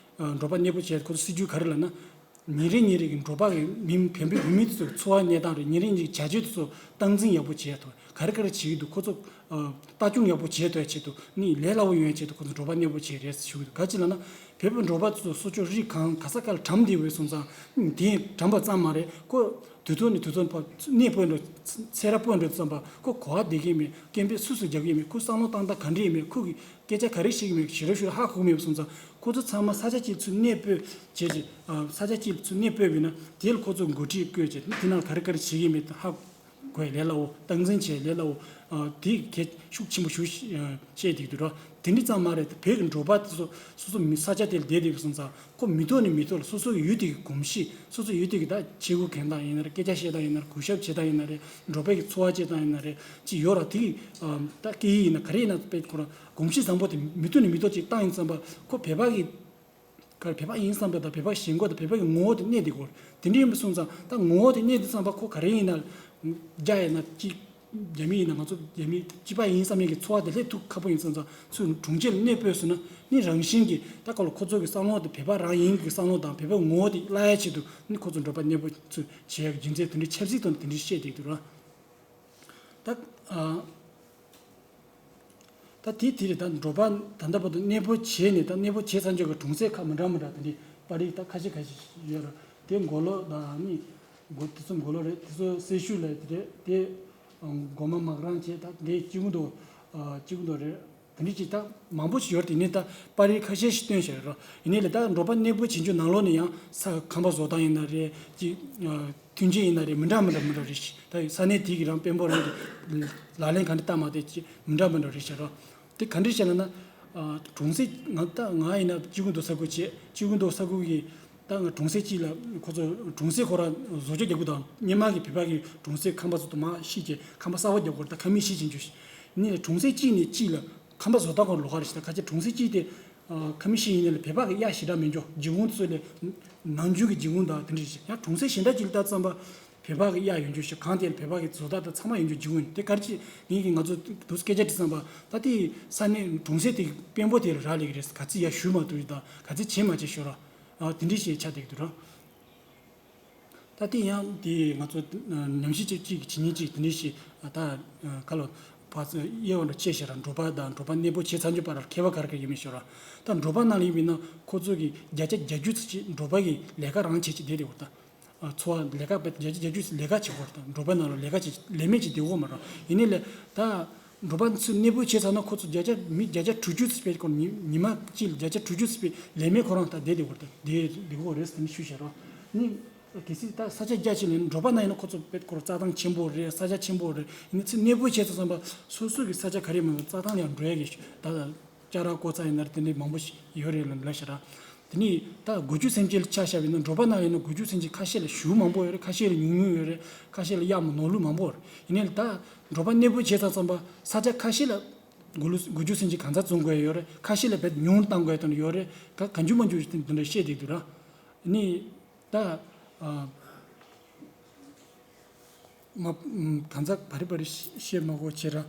འགྲོ་པ་གནས་སྤོ་བྱས། ཁོ་ཚོ་སྲིད་ཇུས་ག་རེ་ལབ་ན། ཉིན་རེ་ཉིན་རེ་གི་འགྲོ་པ་གི་མི་བོད་པའི་བོད་མི་དེ་ཚོ་འཚོ་བ་གནས་སྟངས་རེད། ཉིན་རེ་ཉིན་གྱི་བྱ་སྤྱོད་དེ་ཚོ་སྟངས་འཛིན་ཡག་པོ་བྱས་ཐུབ། ག་རེ་ག་རེ་བྱེད་ཀྱི་འདུག་ཁོ་ཚོ་ཨ་ལྟ་སྐྱོང་ཡག་པོ་བྱེད་ཐུབ་ཡ་ཆེད་དུ་ནི་ལས་སླ་བོ་ཡོང་ཡ་ཆེད་དུ་ཁོ་ཚོ་འགྲོ་པ་གནས་སྤོ་བྱས་རེད་ཞུ་གི་འདུག་ག་ཅི་ལབ་ན། བོད་པའི་འགྲོ་པ་དེ་ཚོ་སོ་ཅོག་རིགས་གང་ག་ས་ག་ལ་གྲམ་བསྡད་པའི་སོང་ཙང་། དེ་གྲམ་པ་ཙམ་མ་རེད། ཁོ་དུས་ཐོག་ནས་དུས་ཐོག་ཕར་གནས་སྤོས་འགྲོ། ཚེ་རབས་སྤོས་འགྲོ་ཙམ་པ་ཁོ་ག་པར་བསྡད་ཀྱི་མེད། སྐད་འབོད་སུ་སུ་རྒྱག་གི་མེད། ཁོ་བསམ་བློ་བཏང་སྟངས་ག་འདྲ་ཡིན་མེད། ཁོ་གི་སྐད་ཆ་ག་རེ་བཤད་ཀྱི་མེད། ཞེ་དྲག་ཞུ་ཧ་གོ་མེད་པ་སོང་ཙང་། ཁོ་ཚོ་ཚང་མ་ས་ཆ་གཅིག་ཚུར་གནས་སྤོས་བྱས་རྗེས། ཨ་ས་ཆ་གཅིག་ཚུར་གནས་སྤོས་པ་ཡིན་ན་དེ་ལ་ཁོ་ཚོ་འགོ་ཁྲིད་བསྐོས་རྗེས་དེ་ནང་ག་རེ་ག་རེ་བྱེད་ཀྱི་མེད་དེ་ཧ་གོ་ཡ་ལས་སླ་བོ། སྟངས་འཛིན་བྱས་ལས་སླ་བོ། ཨ་དེ་གལ་ཤུགས་ཆེན་པོ་ཞིག་བཤད་བསྡད་འདུག་ར། དེ་འདྲ་ཙམ་མ་རེད། བོད་ཀྱི་འགྲོ་པ་དེ་ཚོ་སོ་སོ་མི་ས་ཆ་དེ་ལ་བསྡད་བསྡད་པ་སོང་ཙང་། ཁོ་མི་ཐོག་ནས་མི་ཐོག་ལ་སོ་སོ་གི་ཡུལ་དེ་གི་གོམས་གཤིས། སོ་སོ་ཡུལ་དེ་གི་ད་ཆས་གོས་གྱོན་སྟངས་ཡིན་ན་རེད། སྐད་ཆ་བཤད་སྟངས་ཡིན་ན་རེད། གུས་ཞབས་བྱེད་སྟངས་ཡིན་ན་རེད། འགྲོ་པའི་གི་འཚོ་བ་སྐྱེལ་སྟངས་ཡིན་ན་རེད། ཅིག་ཡོད་ར། དེ་གི་ཨ་ད་སྐད་ཡིག་ཡིན་ན་ག་རེ་ཡིན་ན་དཔེ་ཁོ་རང་གོམས་གཤིས་བཟང་པོ་དེ་མི་ཐོག་ནས་མི་ཐོག་ཅིག་བཏང་ཡིན་བསམ་པ། ཁོ་བོད་པ་གི་ག་བོད་པ་ཡིན་བསམ་པ་དང་། བོད་པ་ཞེན་ཁོག་དང་། བོད་པ་གི་ངོ་བོ་དེ་གནས་བསྡད་དགོས། དེ་འདྲ་ཡིན་པ་སོང་ཙང་། ད་ངོ་བོ་དེ་གནས་བསྡད་བསམ་པ། ཁོ་ག་རེ་ཡིན་ན་རྒྱ་ཡིན་ན་གཅིག་རྒྱ་མི་ཡིན་ན་ང་ཚོ་རྒྱ་མི་གཅིག་པ་ཡིན་བསམ་ཡས་ཀྱི་ཚོར་བ་དེ་སླེབས་ཐུབ་ཁག་པོ་ཡིན་སོང་ཙང་། ཚུར་གྲོང་ཁྱེར་ལ་གནས་སྤོས་སོང་ན་ནི་རང་བཞིན་གྱིས་ད་ཁོ་ལ་ཁོ་ཚོ་གི་བསམ་བློ་དེ་བོད་པ་རང་ཡིན་གྱི་བསམ་བློ་དང་། བོད་པའི་ངོ་བོ་དེ་བརླག་ཡ་ཆེད་དུ་ནི་ཁོ་ཚོ་འགྲོ་པ་གནས་སྤོ་ཚུར་བྱེད་ཡ་གི་རྒྱུ་མཚན་དེ་འདྲའི་ཆབ་སྲིད་ཐོག་ནས་དེ་འདྲའི་བཤད་བསྡད་འདུག་ར། ད་ཨ། ད་དེ་དེ་རེད། ད་འགྲོ་པ་ད་ལྟ་བར་དུ་གནས་སྤོ་བྱས་ནས། ད་གནས་སྤོ་བྱས་ཚར་རྗེས་ཀྱི་གྲོང་གསེབ་ཁག་མི་འདྲ་མི་འདྲ་དེ་འདྲའི་པར་རིས་ད་ཁ་ཤས་ཁ་ཤས་ཡོད་རེད། དེ་མགོ་ལོག་དང་ནི་མགོ་དེ་ཚོ་མགོ་ལོག་རེད། དེ་ཚོ་སེར་ཤུལ་ལ་དེ་རེད། དེ་མགོ་མ་མག་རང་བྱས། ད་དེ་གཅིག་པུ་འདུག་ཨ་གཅིག་པུ་འདུག་རེད། དེ་འདྲ་ཅིག་ད་མང་པོ་ཞིག་ཡོད་རེད། དེ་ནས་ད་པར་རིས་ཁ་ཤས་ཤིག་བཏོན་བཞག་ཡོད་རེད། ཡིན་ནའི་ལས་ད་འགྲོ་པ་གནས་སྤོ་བྱེད་རྒྱུ་ནང་ལོགས་ནས་ཡང་ས་ཁང་པ་བཟོ་སྟངས་ཡིན་ན་རེད། ཅིག་ཨ། མཐུན་རྐྱེན་ཡིན་ན་རེད། མི་འདྲ་མི་འདྲ་མི་འདྲ་རེད་ཤག་ད་ས་གནས་དེ་གི་རང་དཔོན་པོ་རང་གི་ལག་ལེན་ག་འདྲ་བསྟར་མ་བསྟར་ཅིག་མི་འདྲ་མི་འདྲ་རེད་ཤག་ར། དེ་ག་འདྲ་བྱས་ལབ་ན། ཨ་གྲོང་གསེབ་ང་ད་ང་ཡིན་ན་སྐྱིད་སྡུག་ས་ཁུལ་བྱས། སྐྱིད་སྡུག་ས་ཁུལ་གྱི་ད་ང་གྲོང་གསེབ་གཅིག་ལ་ཁོ་ཚོ་གྲོང་གསེབ་ཁོ་རང་བཟོ་བཅོས་རྒྱག་དགོས་དང་། སྔོན་མ་གི་བོད་པ་གི་གྲོང་གསེབ་ཁང་པ་ཚོ་དུ་མ་བཤིག་བྱས་ཁང་པ་གསར་པ་རྒྱག་དགོས་རེད། ད་ཁ་མིག་བཤིག་ཅིག་འཇུ་ནི་གྲོང་གསེབ་གཅིག་ནས་གཅིག་ལ་ཁང་པ་བཟོ་སྟངས་ཁོ་ལོགས་ཀ་རེད་ཤག་ད་ཁ་ཆེ་གྲོང་གསེབ་གཅིག་དེ། ཨ་ཁ་མིག་བཤིག་ཡིན་ནའི་ལས་བོད་པ་གི་གཡའ་ཞེ་དྲག་མེད་འགྱོ། འཇིགས་སྒོང་དེ་ཚོ་ལས། ནམ་རྒྱུན་གྱི་འཇིགས་སྒོང་དང་དེ་འདྲ་ཞིག་ཡང་གྲོང་གསེབ་གཞན་དག་ཅིག་ལ་ལྟ་ཙམ་པ། བོད་པ་གི་གཡའ་ཡོད་འགྱོ་ཞིག་གང་དེ་ལ་བོད་པ་གི་བཟོ་ལྟ་དང་ཚང་མ་ཡོད་འགྱོ། འཇིགས་སྒོང་དེ་ག་རེ་ཅིག་ངེད་ཀྱི་ང་ཚོ་དུས་སྐད་ཆ་དྲིས་ཙམ་པ། ད་དེ་ས་གནས་གྲོང་གསེབ་དེ་དཔོན་པོ་དེ་ལ་རག་ལས་ཀྱི་རེད། ག་ཚོད་ཡར་ཞུ་མ་ཐུབ་ཡོད་དང་། ག་ཚོད་བྱེད་མ་བྱེད་ཤོར་ར། ཨ་དེ་འདྲ་ཞིག་ཆགས་བསྡད་ཀྱི་འདུག་ར། ད་དེ་ཡང་དེ་ང་ཚོ་ནམ་ཞིག་ཅིག་ཅིག་གི་བྱེད་ཉིན་ཅིག་དེ་འདྲ་ཞིག་ད་ཁ་ལོ་ཕར་ཚུར་དབྱེ་བ་འདྲ་ཕྱེ་བྱས་ར། འགྲོ་པ་དང་འགྲོ་པ་གནས་སྤོ་བྱས་ཚར་རྗེས་བར་ལ་ཁྱད་པར་ག་རེ་ག་རེ་ཡོད་མེད་ཤོད་ར། ད་འགྲོ་པ་ནང་ལ་ཡིན་པ་ཡིན་ན་ཁོ་ཚོ་གི་བརྒྱ་ཆ་བརྒྱད་ཅུ་ཙམ་ཅིག་འགྲོ་པ་གི་ལས་ཀ་རང་བྱེད་ཅིག་བསྡད་དེ་འོ་ད། འཚོ་བ་ལས་ཀ་བྱེད་བརྒྱ་ཆ་བརྒྱད་ཅུ་ཙམ་ལས་ཀ་བྱེད་དགོས་ར། ད་འགྲོ་པ་ནང་ལ་ལས་ཀ་བྱེད་ལས་མེད་ཅིག་བསྡད་དགོས་མ་ར། ཡིན་ནའི་ལས་ད། འགྲོ་པ་ཚོ་གནས་སྤོ་བྱས་ཚར་ན་ཁོ་ཚོ་བརྒྱ་ཆ་མི་བརྒྱ་ཆ་དྲུག་ཅུ་ཙམ་ཕེབས་སྐོར་ཉི་ཉི་མ་གཅིག་ལ་བརྒྱ་ཆ་དྲུག་ཅུ་ཙམ་ཕེབས་ལས་མེད་ཁོ་རང་ད་བསྡད་བསྡད་དགོས་རེད། ད་བསྡད་བསྡད་དགོས་རེད་ཟེར་ནས་ཞུས་བཞག་རོགས། ནི་གལ་སྲིད་ད་ས་ཆ་རྒྱ་ཆེ་ལ་འགྲོ་པ་ནང་ཡིན་ན་ཁོ་ཚོ་དཔེ་སྐོར་རྩྭ་ཐང་ཆེན་པོ་རེད། ས་ཆ་ཆེན་པོ་རེད། ཡིན་ནའི་ཚེ་གནས་སྤོ་བྱས་ཚར་ཙམ་པ་སོ་སོ་གི་ས་ཆ་ག་རེ་མིན་པ་རྩྭ་ཐང་ལ་ཡང་འགྲོ་ཡ་གི་ད་ལྕགས་ར་ཀོ་ཚ་ཡིན་ན་རེད། དེ་འདྲའི་མང་པོ་ཞིག་ཡོད་རེད་ལ་ལ་ཤ་ར། དེ་ནས་ད་དགུ་བཅུ་སེམས་ཅན་ལ་ཆ་བཞག་པ་ཡིན་ན་འགྲོ་པ་ནང་ཡིན་ན་དགུ་བཅུ་སེམས་ཅན་ཁ་ཤས་ལ་ཞེ་པོ་མང་པོ་ཡོད་རེད། ཁ་ཤས་ལ་ཉུང་ཉུང་ཡོད་རེད། ཁ་ཤས་ལ་གཡའ་མ་ནོར་ལུག་མང་པོ་ཡོད་རེད། ཡིན་ནའི་ད་འགྲོ་པ་གནས་སྤོ་བྱས་ཚར་ཙམ་པ་ས་ཆ་ཁ་ཤས་ལ་དགུ་ལུག་དགུ་བཅུ་སེམས་ཅན་གང་ཚ་བཙོང་དགོས་ཡོད་རེད། ཁ་ཤས་ལ་བེད་ཉུང་བཏང་དགོས་ཡ་དེ་འདྲ་ཡོད་རེད། ག་གང་བྱུང་མ་བྱུང་ཞིག་དེ་འདྲ་བཤད་བསྡད་འདུག་ར། ནི་ད་ཨ། མ་གང་ཟག་བ་རི་བ་རི་བཤད་མ་དགོས་བྱེད་ར།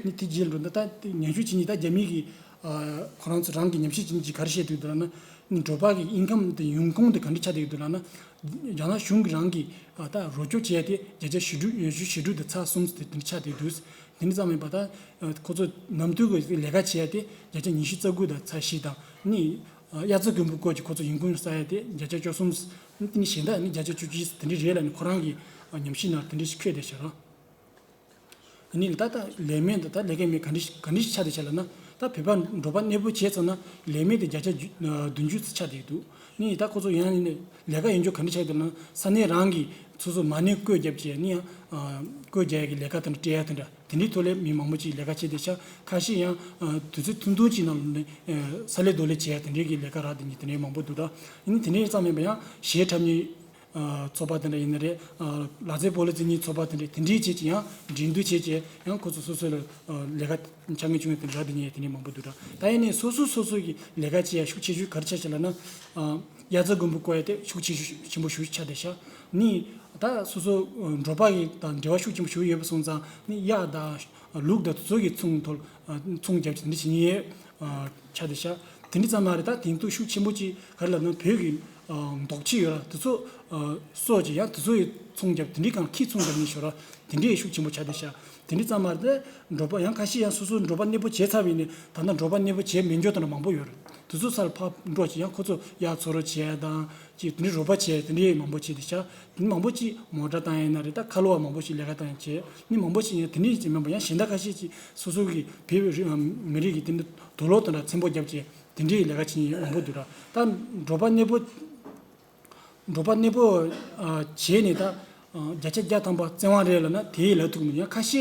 ནི་དེ་རྗེས་འགྲོ་ད་ད་དེ་ཉམས་ཞིབ་བྱེད་ཉིན་ད་རྒྱ་མི་གི་ཁོ་རང་ཚོ་རང་གི་ཉམས་ཞིབ་བྱེད་ཉིན་གྱི་ག་རེ་བཤད་འདུག་ལབ་ན། འགྲོ་པ་གི་ཨིན་ཀམ་དེ་ཡོང་ཁུངས་དེ་ག་འདྲ་ཆགས་བསྡད་འདུག་ལབ་ན། རྒྱ་ནག་གཞུང་གི་རང་གི་ད་རོགས་སྐྱོར་བྱས་ཏེ་བརྒྱ་ཆ་བཞི་དྲུག་ཡོད་ཆུ་བཞི་དྲུག་དང་ཚེག་གསུམ་དེ་དེ་འདྲ་ཆགས་བསྡད་འདུག་དེ་འདྲ་ཙམ་མིན་པ་ད་ཁོ་ཚོ་ནམ་དུས་ཀྱི་ལས་ཀ་བྱས་ཏེ་བརྒྱ་ཆ་ཉི་ཤུ་རྩ་དགུ་དང་ཚེག་བཞི་དང་ནི། དབྱར་རྩྭ་དགུན་འབུ་སྐོར་གྱི་ཁོ་ཚོ་ཡོང་ཁུངས་ས་ཡ་དེ་བརྒྱ་ཆ་བཅུ་གསུམ། དེ་ནི་གཞན་དག་ནི་བརྒྱ་ཆ་བཅུ་གཅིག་དེ་འདྲ་རེད་ལབ་ནས་ཁོ་རང་གི་ཉམས་ཞིབ་ནང་དེ་འདྲ་ཞིག་འཁོད་བསྡད་ཤག་ར། ནི་ད་ལྟ་ལས་མེད་འདི་ད་ལས་ཀ་མེད་ག་འདྲ་ཞིག་ག་འདྲ་ཞིག་ཆགས་བསྡད་ཤག་ལབ་ན། ད་བོད་པ་འགྲོ་པ་གནས་སྤོ་བྱས་ཚར་ན་ལས་མེད་དེ་བརྒྱ་ཆ་བདུན་ཅུ་ཙམ་ཆགས་བསྡད་འདུག་ནི་ད་ཁོ་ཚོ་ཡང་ནི་ལས་ཀ་ཡོང་རྒྱུ་ག་འདྲ་ཆགས་བསྡད་ན། ས་གནས་རང་གི་སོ་སོ་མ་ཎི་བཀོད་རྒྱབ་བྱས་ནི་ཡང་བཀོད་རྒྱག་ཡ་གི་ལས་ཀ་དེ་འདྲ་སྤྲད་ཡ་དེ་འདྲ། དེ་འདྲའི་ཐོག་ལས་མི་མང་པོ་ཅིག་ལས་ཀ་བྱས་བསྡད་ཤག་ཁ་ཤས་ཡང་དུས་ཚོད་ཐུང་ཐུང་ཅིག་ནང་ལ་ས་ལས་རྡོ་ལས་བྱས་དེ་འདྲའི་གི་ལས་ཀ་རག་བསྡད་མཁན་དེ་འདྲའི་མང་པོ་འདུག་ད་ཡིན་ན་དེ་འདྲའི་ཙམ་མིན་པ་ཡང་གཞས་འཁྲབ་མཁན་ ཚོགས་པ་དེ་འདྲ་ཡིན་ན་རེད། ལག་རྩེད་སྤོ་ལོ་རྩེད་མཁན་ཚོགས་པ་དེ་འདྲ་དེ་འདྲའི་བྱས་ཀྱི་ཡང་འགྲན་བསྡུར་བྱས་ཀྱི་ཡང་ཁོ་ཚོ་སོ་སོ་ལ་ལས་ཀ་འཆར་ངེས་བྱུང་བའི་དེ་འདྲ་དེ་ཉེ་དེ་ནས་མང་པོ་འདུག་ད་ཡིན་ནའི་སོ་སོ་སོ་སོ་གི་ལས་ཀ་བྱེད་ཡ་ཤུགས་ཆེ་ཤོས་ག་རེ་ཆགས་ཤག་ལབ་ན། དབྱར་རྩྭ་དགུན་འབུ་བརྐོ་ཡ་དེ་ཤུགས་ཆེ་ཤོས་ཆེན་པོ་ཞེ་པོ་ཆགས་བསྡད་ཤག་ནི་ད་སོ་སོ་འབྲོག་པ་གི་དང་འབྲེལ་བ་ཤུགས་ཆེན་པོ་ཞེ་པོ་ཡོད་པ་སོང་ཙང་ནི་གཡག་དང་ལུག་དང་དེ་ཚོ་གི་ཚོང་ཐོག་ཚོང་རྒྱབ་ཀྱི་འདི་བྱེད་ཉེན་ཡོད་ཆགས་བསྡད་ཤག་དེ་འདྲ་ཙམ་མ་རེད། ད་དེང་དུས་ཤུགས་ཆེན་པོ་ཅིག་ག་རེ་ལབ་ན་བོད་ཀྱི་འདོགས་ཆས་ཡོད་ར་དེ་ཚོ་གསོ་ཅིག་ཡང་དེ་ཚོ་ཡི་ཚོང་རྒྱབ་དེ་འདྲའི་གང་ཁྱི་ཚོང་རྒྱབ་ཉེན་ཤོར་ར་དེ་འདྲའི་ཤུགས་ཆེན་པོ་ཆགས་བསྡད་ཤག་དེ་འདྲ་ཙམ་མ་རེད། འབྲོག་པ་ཡང་ཁ་ཤས་ཡང་སོ་སོ་འབྲོག་པ་གནས་སྤོ་བྱས་ཚར་བ་ཡིན་ནའི་ད་ལྟ་འབྲོག་པ་གནས་སྤོ་བྱས་མེད་འཇོག་དང་མང་པོ་ཡོད་རེད། དེ་ཚོ་སར་ཕབ་འགྲོ་ཅིག་ཡང་ཁོ་ཚོ་གཡག་འཚོ་རོགས་བྱས་དང་ཅིག་དེ་འདྲའི་རོགས་པ་བྱས་དེ་འདྲའི་མང་པོ་བྱས་བསྡད་ཤག་དེ་མང་པོ་ཅིག་མོ་ཊ་བཏང་ཡིན་ན་རེད། ད་ཁ་ལོ་བ་མང་པོ་ཞིག་ལས་ཀ་བཏང་ཡིན་བྱས་ནི་མང་པོ་ཞིག་ཡིན་དེ་འདྲའི་ཅིག་མིན་པ་ཡང་གཞན་དག་ཁ་ཤས་ཅིག་སོ་སོ་གི་བོད་རི་མི་རིགས་ཀྱི་དེ་འདྲ་དུག་ལོག་དང་འདྲ་ཚེམ་པོ་བརྒྱབ་བྱས་དེ་འདྲའི་ལས་ཀ་བྱེད་མཁན་མང་པོ་འདུག་ར། ད་འབྲོག་པ་གནས་སྤོ་འབྲོག་པ་གནས་སྤོ་བྱས་ནས་ད་བརྒྱ་ཆ་བརྒྱ་ཐམ་པ་བཙན་དབང་རེད་ལབ་ན་དེ་ལབ་ཐུབ་མི་འདུག་ཡང་ཁ་ཤས་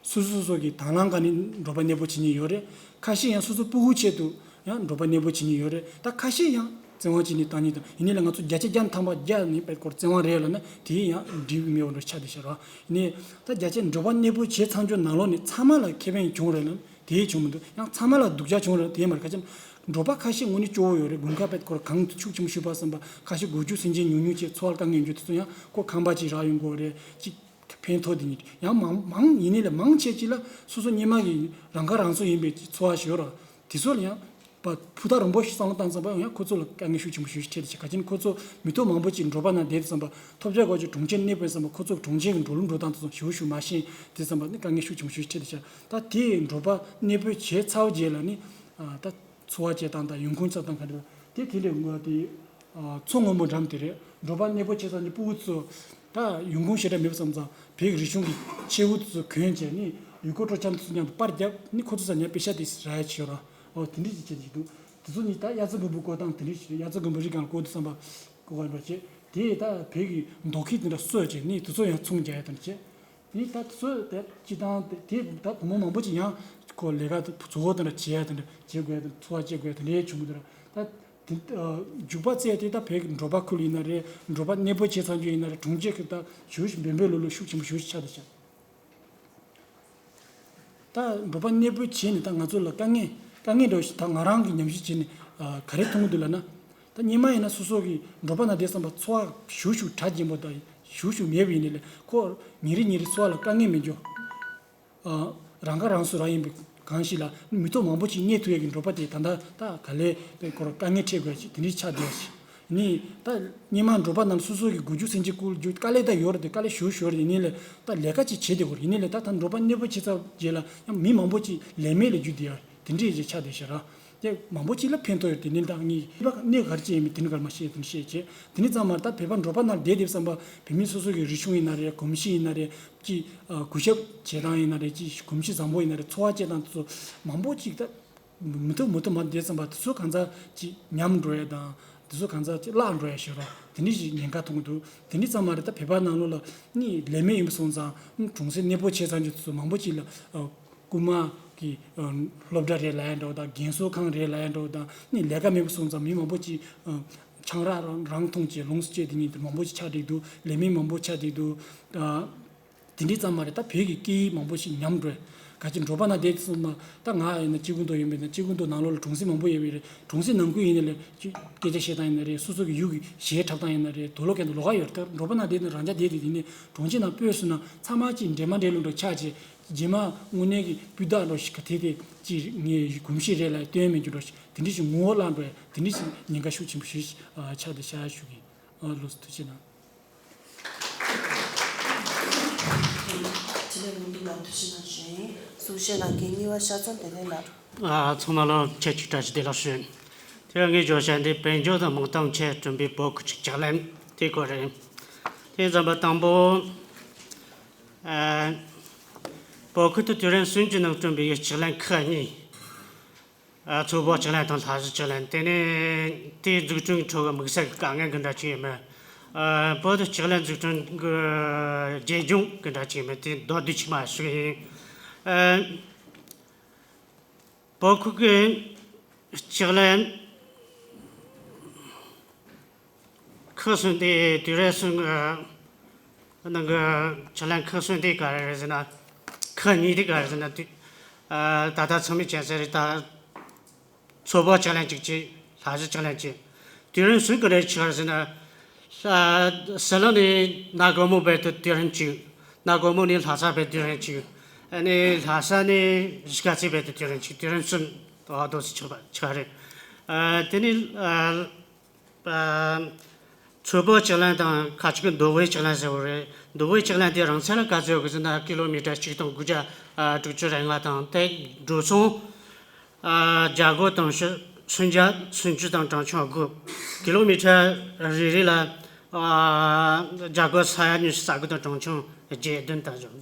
སོ་སོ་སོ་གི་དང་བླངས་ཀ་ནས་འབྲོག་པ་གནས་སྤོ་བྱེད་མཁན་ཡོད་རེད། ཁ་ཤས་ཡང་སོ་སོ་སྤུ་གུ་ཆེད་དུ་ཡང་འབྲོག་པ་གནས་སྤོ་བྱེད་མཁན་ཡོད་རེད། ད་ཁ་ཤས་ཡང་བཙན་དབང་བྱས་ནས་བཏང་མཁན་དང་ཡིན་ནའི་ལ་ང་ཚོ་བརྒྱ་ཆ་བརྒྱ་ཐམ་པ་བརྒྱ་ནས་དཔེ་སྐོར་བཙན་དབང་རེད་ལབ་ན་དེ་ཡང་འགྲིག་གི་མེད་པ་འདྲ་ཆགས་བསྡད་ཤག་ར། ཡིན་ནའི་ད་བརྒྱ་ཆ་འབྲོག་པ་གནས་སྤོ་བྱས་ཚར་རྒྱུ་ནང་ལོགས་ནས་ཚང་མ་ལ་ཁེ་ཕན་བྱུང་རེད་ལབ་ན་དེ་བྱུང་མི་འདུག་ཡང་ཚང་མ་ལ་སྡུག་ཅག་བྱུང་རེད་དེ་མ་རེད། ཁ་ཅིག་འབྲོག་པ་ཁ་ཤས་དངོས་གནས་སྐྱོ་བོ་ཡོད་རེད། དགུན་ཁ་དཔེ་སྐོར་གངས་ཤུགས་ཆེན་པོ་ཤུགས་པ་བསམ་པ་ཁ་ཤས་དགུ་བཅུ་སེམས་ཅན་ཉུང་ཉུང་བྱས་འཚོ་བར་དཀའ་ངལ་འགྱུར་དེ་ཚོ་ཡང་ཁོ་ཁང་པ་ཅིག་རག་ཡོང་དགོས་རེད་ཅིག་ཕན་ཐོགས་དེ་ཉིད་ཡང་མང་མང་ཡིན་ནའི་ལས་མང་ཆེ་ཅིག་ལ་སོ་སོ་སྔོན་མ་གི་རང་ཁ་རང་གསོ་ཡིན་པའི་འཚོ་བ་ཞིག་ཡོད་ར། དེ་ཚོ་ལ་ཡང་པ་ཕུ་ཐག་རིང་པོ་ཞིག་བསམ་བློ་བཏང་ཙམ་པ་ཡང་ཁོ་ཚོ་ལ་དཀའ་ངལ་ཤུགས་ཆེན་པོ་ཞིག་འཕྲད་དེ་ཆེ་ག་ཅིན་ཁོ་ཚོ་མི་ཐོག་མང་པོ་ཅིག་འབྲོག་པ་ནང་བསྡད་དེ་བསམ་པ་ཐོབ་རྒྱ་གོ་ཆོད་གྲོང་ཁྱེར་གནས་པའི་བསམ་པ་ཁོ་ཚོ་གྲོང་ཁྱེར་གྱི་འགྲོ་ལུགས་འགྲོ་སྟངས་དེ་ཚོ་ཞུ་ཞུ་མ་ཤེས་དེ་བསམ་པ་ནི་དཀའ་ངལ་ཤུགས་ཆེན་པོ་ཞིག་འཕྲད་དེ་ཆེ། ད་དེ་འབྲོག་པ་གནས་སྤོ་བྱས་ཚར་བ་རྗེས་ལ་ནི་ད་འཚོ་བ་སྐྱེལ་སྟངས་དང་ཡོང་ཁུངས་འཚོལ་སྟངས་ག་འདྲ་དེ་དེ་ལས་ངོ་དེ། མཚོ་སྔོན་པོ་འགྲམ་དེ་རེད། འབྲོག་པ་གནས་སྤོ་བྱས་ཙང་ནི་སྤུ་གུ་ཚོ་ད་ཡོང་ཁུངས་ཞེ་དྲག་མེད་པ་བསམ་ཙང་བོད་ཀྱི་རིག་གཞུང་གི་མཆེ་བོ་དེ་ཚོ་གོན་བྱས་ནི་ཡུལ་སྐོར་སྤྲོ་འཆམ་དེ་ཚོ་མཉམ་དུ་པར་བརྒྱབ་ནི་ཁོ་ཚོ་ཚ་ཉག་པེ་ཤ་དེ་རག་ཡ་ཆེ་ར། འོ་དེ་འདྲ་ཅིག་བྱས་ཅིག་འདུག་དེ་ཚོ་ནི་ད་དབྱར་རྩྭ་དགུན་འབུ་བརྐོ་སྟངས་དེ་འདྲ་ཞིག་རེད། དབྱར་རྩྭ་དགུན་འབུ་རི་སྒང་ལ་བརྐོ་དུས་བསམ་པ་བརྐོ་ག་འགྲོ་བྱས་དེ་ད་བོད་ཀྱི་འདོད་ཁུལ་དེ་འདྲ་གསོས་བྱས་ནི་དེ་ཚོ་ཡང་ཚོང་རྒྱག་ཡ་དང་བྱས། ནི་ད་དེ་ཚོ་དེ་སྤྱི་བཏང་དེ་དེ་ད་བུ་མོ་མང་པོ་ཅིག་ཡང་ཁོ་ལས་ཀ་དེ་བཙོག་དེ་འདྲ་བྱེད་ཡ་དེ་འདྲ་བྱེད་དགོས་ཡ་དེ་འཚོ་བ་སྐྱེལ་དགོས་ཡ་དེ་འདྲའི་བྱུང་གི་འདུག་ར། ད་དེ་རྒྱུག་པ་རྩེ་དེ་ད་བོད་ཀྱི་འབྲོག་པ་ཁུལ་ཡིན་ན་རེད། འབྲོག་པ་གནས་སྤོ་བྱས་ཚར་རྒྱུ་ཡིན་ན་རེད། གྲོང་ཁྱེར་གྱི་ད་ཞུ་ཞུ་འབེན་པའི་ལོ་ལོ་ཤུགས་ཆེན་པོ་ཞུ་ཞུ་ཆགས་བསྡད་ཤག་ད་འབྲོག་པ་གནས་སྤོ་བྱས་ནས་ད་ང་ཚོ་ལ་དཀའ་ངལ་དཀའ་ངལ་འདྲ་བོ་ཞིག་ད་ང་རང་གི་ཉམས་ཞིབ་བྱས་ནས་ག་རེ་མཐོང་གི་འདུག་ལབ་ན། ད་སྔོན་མ་ཡིན་ན་སོ་སོ་གི་འབྲོག་པ་ནང་བསྡད་བསམ་པ་འཚོ་བ་ཞུ་ཞུ་གྲ་རྒྱས་པོ་དང་ཞུ་ཞུ་མེད་པ་ཡིན་ནའི་ལས་ཁོ་ཉིན་རེ་ཉིན་རེ་འཚོ་བ་ལ་དཀའ་ངལ་མི་འགྱོ། རང་ཁ་རང་གསོ་རང་ཡིན་པའི་གང་ཞིག་ལ་མི་ཐོག་མང་པོ་ཅིག་རྙེད་ཐུབ་ཡས་ཀྱི་འབྲོག་པ་དེ་ད་ལྟ་ད་ག་ལེ་པའི་སྐོར་དཀའ་ངལ་འཕྲད་དགོས་ཅིག་དེ་འདྲའི་ཆགས་བསྡད་ཅིག་ནི་ད་སྔོན་མ་འབྲོག་པ་རྣམས་སོ་སོ་གི་དགུ་རྒྱུ་སེམས་ཅན་བཀོལ་རྒྱུ་དཀའ་ལས་ད་ཡོད་རེད་དེ་དཀའ་ལས་ཞུ་ཞུ་རེད། ཡིན་ནའི་ལས་ད་ལས་ཀ་ཅིག་བྱེད་བསྡད་དགོས་རེད། ཡིན་ནའི་ལས་ད་ད་འབྲོག་པ་གནས་སྤོ་བྱས་ཚར་རྗེས་ལ་ཡང་མི་མང་པོ་ཅིག་ལས་མེད་ལས་རྒྱུ་དེ་ཡ་དེ་འདྲའི་ཅིག་ཆགས་བསྡད་ཤག་ར། དེ་མང་པོ་ཅིག་ལ་ཕན་ཐོགས་ཡོད། དེ་ནི་ད་ངས་ཕྱི་པ་གནས་ག་རེ་བྱས་ཡིན་མིན་དེ་ནི་ག་རེ་མ་ཤེས་དེ་ནི་ཤེས་བྱས་དེ་ནི་ཚང་མ་ད་བོད་པ་འབྲོག་པ་ནང་བསྡད་བསྡད་བསམ་པ་བོད་མི་སོ་སོ་གི་རིག་གཞུང་ཡིན་ན་རེད། གོམས་གཤིས་ཡིན་ན་རེད། ཅིག་གུས་ཞབས་བྱེད་སྟངས་ཡིན་ན་རེད། ཅིག་གོམས་གཤིས་བཟང་པོ་ཡིན་ན་རེད། འཚོ་བ་སྐྱེལ་སྟངས་དེ་ཚོ་མང་པོ་ཅིག་ད་མི་ཐུབ་མི་ཐུབ་མ་བསྡད་བསམ་པ་དེ་ཚོ་གང་ཚ་ཅིག་ཉམས་འགྲོ་ཡ་དང་དེ་ཚོ་གང་ཚ་ཅིག་བརླག་འགྲོ་ཡ་ཞིག་ར། དེ་འདྲ་ཞིག་ཉེན་ཁ་མཐོང་གི་འདུག་དེ་འདྲ་ཙམ་མ་རེད། ད་བོད་པ་ནང་ལོགས་ལ་ནི་ལས་མེད་ཡིན་པ་སོང་ཙང་གྲོང་གསེབ་གནས་སྤོ་བྱས་ཚར་རྒྱུ་དེ་ཚོ་མང་པོ་ཅིག་ལ་རྐུན་མ་གི་སློབ་གྲྭ་རེད་ལབ་ཡ་འདྲ་བོ་དང་རྒན་གསོ་ཁང་རེད་ལབ་ཡ་འདྲ་བོ་དང་ནི་ལས་ཀ་མེད་པ་སོང་ཙང་མི་མང་པོ་ཅིག་ཆང་རག་རང་རང་འཐུང་བྱས་ལོངས་སུ་སྤྱད་དེ་ཉིན་དེ་མང་པོ་ཅིག་ཆགས་བསྡད་འདུག་ལས་མེད་མང་པོ་ཆགས་བསྡད་འདུག་དེ་འདྲའི་ཙམ་མ་རེད། ད་བོད་ཀྱི་སྐད་ཡིག་མང་པོ་ཞིག་ཉམས་འགྲོ། ག་ཅི་འབྲོག་པ་ནང་བསྡད་སོང་ན་ད་ང་ཡིན་ན་སྐྱེ་རྒུ་མདོ་ཡིན་པས་ན་སྐྱེ་རྒུ་མདོ་ནང་ལོགས་ལ་གྲོང་གསེབ་མང་པོ་ཡོད་པས་རེད། གྲོང་གསེབ་ནང་ཁུལ་ཡིན་ན་ལས་སྐད་ཆ་བཤད་སྟངས་ཡིན་ན་རེད། སོ་སོ་གི་ཡུལ་གྱི་གཞས་འཁྲབ་སྟངས་ཡིན་ན་རེད། དུག་ལོག་གན་དུ་ལོག་ག་ཡོད་རེད། ད་འབྲོག་པ་ནང་བསྡད་ན་རང་ཅག་བསྡད་དེ་དེ་ནས་གྲོང་ཁྱེར་ནང་སྤོས་སོང་ན་ཚང་མ་ཅིག་འདྲེས་མ་འདྲེས་ལུགས་འདྲ་ཆགས་བྱས་རྗེས་མ་དངོས་གནས་ཀྱི་སྤུས་དག་འདྲ་ཞིག་ག་དེ་དེ་ཅིག་ངའི་གོམས་གཤིས་རེད་ལ་སྟོན་མི་འགྱུར་འདྲ་ཞིག་དེ་འདྲ་ཞིག་ངོ་བོ་བརླག་འགྲོ་ཡ་དེ་འདྲ་ཞིག་ཉེན་ཁ་ཤུགས་ཆེན་པོ་ཞིག་ཆགས་བསྡད་ཤག་ཞུ་གི་ལགས་སོ། ཐུགས་རྗེ་གནང་། དྲིན་ལན་མི་འདུག་ལ་ཐུགས་རྗེ་གནང་ཞུ་ཡིན། གསུང་བཤད་གནང་མཁན་གཉིས་པ་ཤར་རྩོམ་བདེ་ལེགས་ལགས། ཨ་ཚང་མ་ལ་ཆེད་ཅིག་བཀྲ་ཤིས་བདེ་ལེགས་ཞུ། དེ་ངས་བརྗོད་བྱ་འདི་དཔལ་འབྱོར་དང་མིང་གཏམ་ཆེད་བསྐྲུན་པའི་བོད་ཁུལ་གྱི་ལྕགས་ལན་དེ་སྐོར་རེད། དེ་ཙམ་པ་དང་པོ། ཨ་བོད་ཁུལ་དུ་དུས་རིམ་གསུམ་གྱི་ནང་བསྐྲུན་པའི་ལྕགས་ལན་ཁག་གཉིས། ཨ་ཚོ་བོད་ལྕགས་ལན་དང་ལྷ་བཞི་ལྕགས་ལན་དེ་ནས་དེའི་འཛུགས་སྐྲུན་གྱི་ཁྲོད་ཀྱི་དམིགས་བསལ་གྱི་དཀའ་ངལ་གྱི་འདྲ་ཅིག་ཡོད་མེད། ཨ་བོད་དུ་ལྕགས་ལན་འཛུགས་སྐྲུན་གྱི་རྒྱས་འགྱུར་གྱི་འདྲ་ཅིག་ཡོད་མེད་དེ་མདོར་བསྡུས་ཅིག་མར་ཞུ་གི་ཡིན། ཨ་བོད་ཁུལ་གྱི་ལྕགས་ལན་ ཁག་སོན་དེ་དུས་རབས་སོན་གི་ནང་གི་ཕྱག་ལེན་ཁག་སོན་དེ་ག་རེ་རེད་ཟེར་ན། ཁག་གཉིས་དེ་ག་རེ་ཟེར་ན་དུས་ཨ་ད་ལྟ་ཚང་མས་མཁྱེན་གསལ་རེད། ད་མཚོ་བོད་ཕྱག་ལེན་གཅིག་བྱས། ལྷ་བཞི་ཕྱག་ལེན་གཅིག་དུས་རབས་སོན་གི་རེད། ཆི་ག་རེ་ཟེར་ན། ཨ་ཟི་ལིང་ནས་ན་གོར་མོ་བར་དུ་དུས་རིམ་གཅིག་ན་གོར་མོ་ནས་ལྷ་ས་བར་དུས་རིམ་གཅིག་ཨ་ནི་ལྷ་ས་ནས་གཞིས་ཀ་རྩེ་བར་དུ་དུས་རིམ་གཅིག་དུས་རིམ་གསུམ་འོ་དོ་སི་ཆགས་པ་ཆགས་རེད། ཨ་དེ་ནས་ཨ་ཨ་མཚོ་བོད་ལྕགས་ལན་དང་ཁ་ཅིག་གི་མདོ་དབུས་ལྕགས་ལན་ཟེར་བ་རེད། མདོ་དབུས་ལྕགས་ལན་དེ་རིང་ཚད་ལ་ག་ཚོད་ཡོད་གི་ཟེར་ན། ཀི་ལོ་མི་ཊར་གཅིག་སྟོང་དགུ་བརྒྱ་དྲུག་ཅུ་རེ་ལྔ་དང་། དེ་འགྲོ་སོང་ཨ་རྒྱ་སྒོར་དུང་ཕྱུར་སུམ་བརྒྱ་སུམ་ཅུ་དང་གྲངས་ཆུང་དགུ། ཀི་ལོ་མི་ཊར་རེ་རེ་ལ་ཨ་རྒྱ་སྒོར་ས་ཡ་ཉི་ཤུ་རྩ་དགུ་དང་གྲངས་ཆུང་བརྒྱད་བདུན་ལྟ་བྱུང་།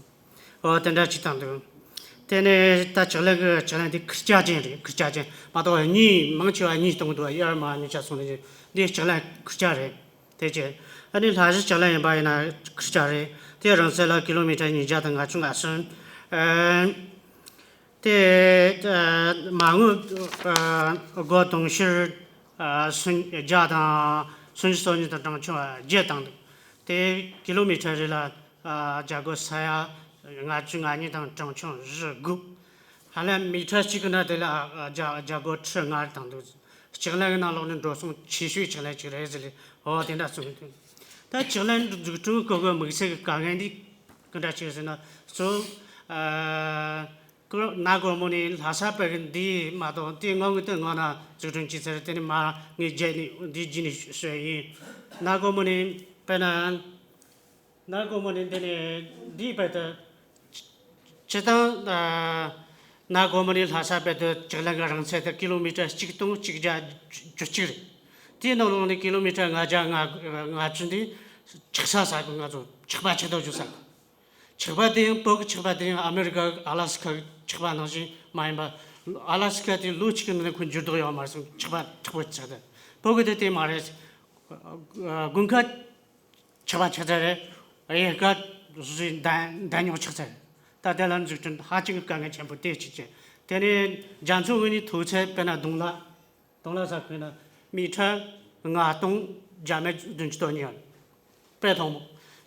འོ་དེ་འདྲ་ཅིག་བཏང་འདུག་དེ་ནས་ད་ལྕགས་ལན་གི་ལྕགས་ལན་དེ་ཁུར་ཆ་ཅན་རེད། ཁུར་ཆ་ཅན་མ་གཏོགས་གཉིས་མང་ཆེ་བ་གཉིས་གཏོང་འདུག་དབྱར་མ་གཉིས་ཆ་སོང་ནས་འདི་ལྕགས་ལན་ཁུར་ཆ་རེད། དེ་བྱས་ཨ་ནི་ལྷ་བཞི་ལྕགས་ལན་ཡིན་པ་ཡིན་ན་ཁུར་ཆ་རེད། དེ་རིང་ཚད་ལ་ཀི་ལོ་མི་ཊར་ཉིས་བརྒྱ་དང་ལྔ་བཅུ་ང་གསུམ། ཨ་དེ་ཨ་མ་དངུལ་ཨ་སྒོར་དུང་ཕྱུར་ཨ་སུམ་བརྒྱ་དང་སུམ་ཅུ་སོ་གཉིས་དང་གྲངས་ཆུང་བརྒྱད་བཏང་འདུག་དེ་ཀི་ལོ་མི་ཊར་རེ་ལ་ཨ་རྒྱ་སྒོར་ས་ཡ་ལྔ་བཅུ་ང་གཉིས་དང་གྲངས་ཆུང་བཞི་དགུ། ཧ་ལམ་མི་ཊར་གཅིག་གི་ནང་དེ་ལ་ཨ་རྒྱ་རྒྱ་སྒོར་ཁྲི་ལྔ་རེ་བཏང་འདུག་ལྕགས་ལན་གྱི་ནང་ལོགས་ནས་འགྲོ་སོང་ཆེ་ཤོས་ལྕགས་ལན་གཅིག་རེད་ཟེར་ལེ། འོ་དེ་འདྲ་གསུངས་འདུག་ད་ལྕགས་ལན་འཛུགས་སྐྲུན་སྐོར་གྱི་དམིགས་བསལ་གྱི་དཀའ་ངལ་འདི་ག་འདྲ་ཅིག་ཟེར་ན། གཙོ་བོ་ཨ་ཀོ་ན་གོར་མོ་ནས་ལྷ་ས་བར་གྱི་འདི་མ་གཏོགས་དེ་སྔོན་གྱི་དེ་སྔོན་ན་འཛུགས་སྐྲུན་བྱས་ཚར། དེ་ནས་མར་ངས་རྗེས་ནས་འདི་རྗེས་ནས་ཤོད་ཡིན། ན་གོར་མོ་ནས་དཔེར་ན། ན་གོར་མོ་ནས་འདི་ནས་འདིའི་བར་དུ་སྤྱི་བཏང་ཨ་ན་གོར་མོ་ནས་ལྷ་ས་བར་དུ་ལྕགས་ལན་གྱི་རིང་ཚད་དེ་ཀི་ལོ་མི་ཊར་གཅིག་སྟོང་གཅིག་བརྒྱ་བཅུ་གཅིག་རེད། དེའི་ནང་ལོགས་ནས་ཀི་ལོ་མི་ཊར་ལྔ་བརྒྱ་ལྔ་བཅུ་འདི་ཆགས་ས་ཟ་གི། ང་ཚོ་ཆགས་པ་ཆགས་ཐོག་བཅུག་ས་གི། ཆགས་པ་དེ་ཡང་བོད་ཀྱི་ཆགས་པ་དེ་ཡང་ཨ་མེ་རི་ཀ་ཨ་ལ་སི་ཁ་གི་ཆགས་པ་ནང་བཞིན་མ་ཡིན་པ། ཨ་ལ་སི་ཁ་དེ་ལོ་གཅིག་གི་ནང་ནས་ཁོ་འགྱུར་ལྡོག་ཡོད་མ་རེད་གསུངས། ཆགས་པ་མཁྲེགས་པོ་ཆགས་ཏེ། བོད་ཀྱི་དེ་དེ་མ་རེད། དགུན་ཁ་ཆགས་པ་ཆགས་ཚར་རེད། དབྱར་ཁ་བཟོས་འདམ་འདམ་རྙོག་ཆགས་ཚར་རེད། ད་དེ་ལ་འཛུགས་སྐྲུན་ཧ་ཅང་གི་དཀའ་ངལ་ཆེན་པོ་དེ་གཅིག་བྱས། དེ་ནས་རྒྱ་མཚོ་དབུས་ནས་མཐོ་ཚད་དཔེར་ན་གདོང་ལ། གདོང་ལ་ས་ཁུལ་ན་མི་ཊར་ལྔ་སྟོང་བརྒྱ་མེད་བདུན་ཅུ་དོན་གཉིས་ཡོད། དཔེ་མཐོང་མོ།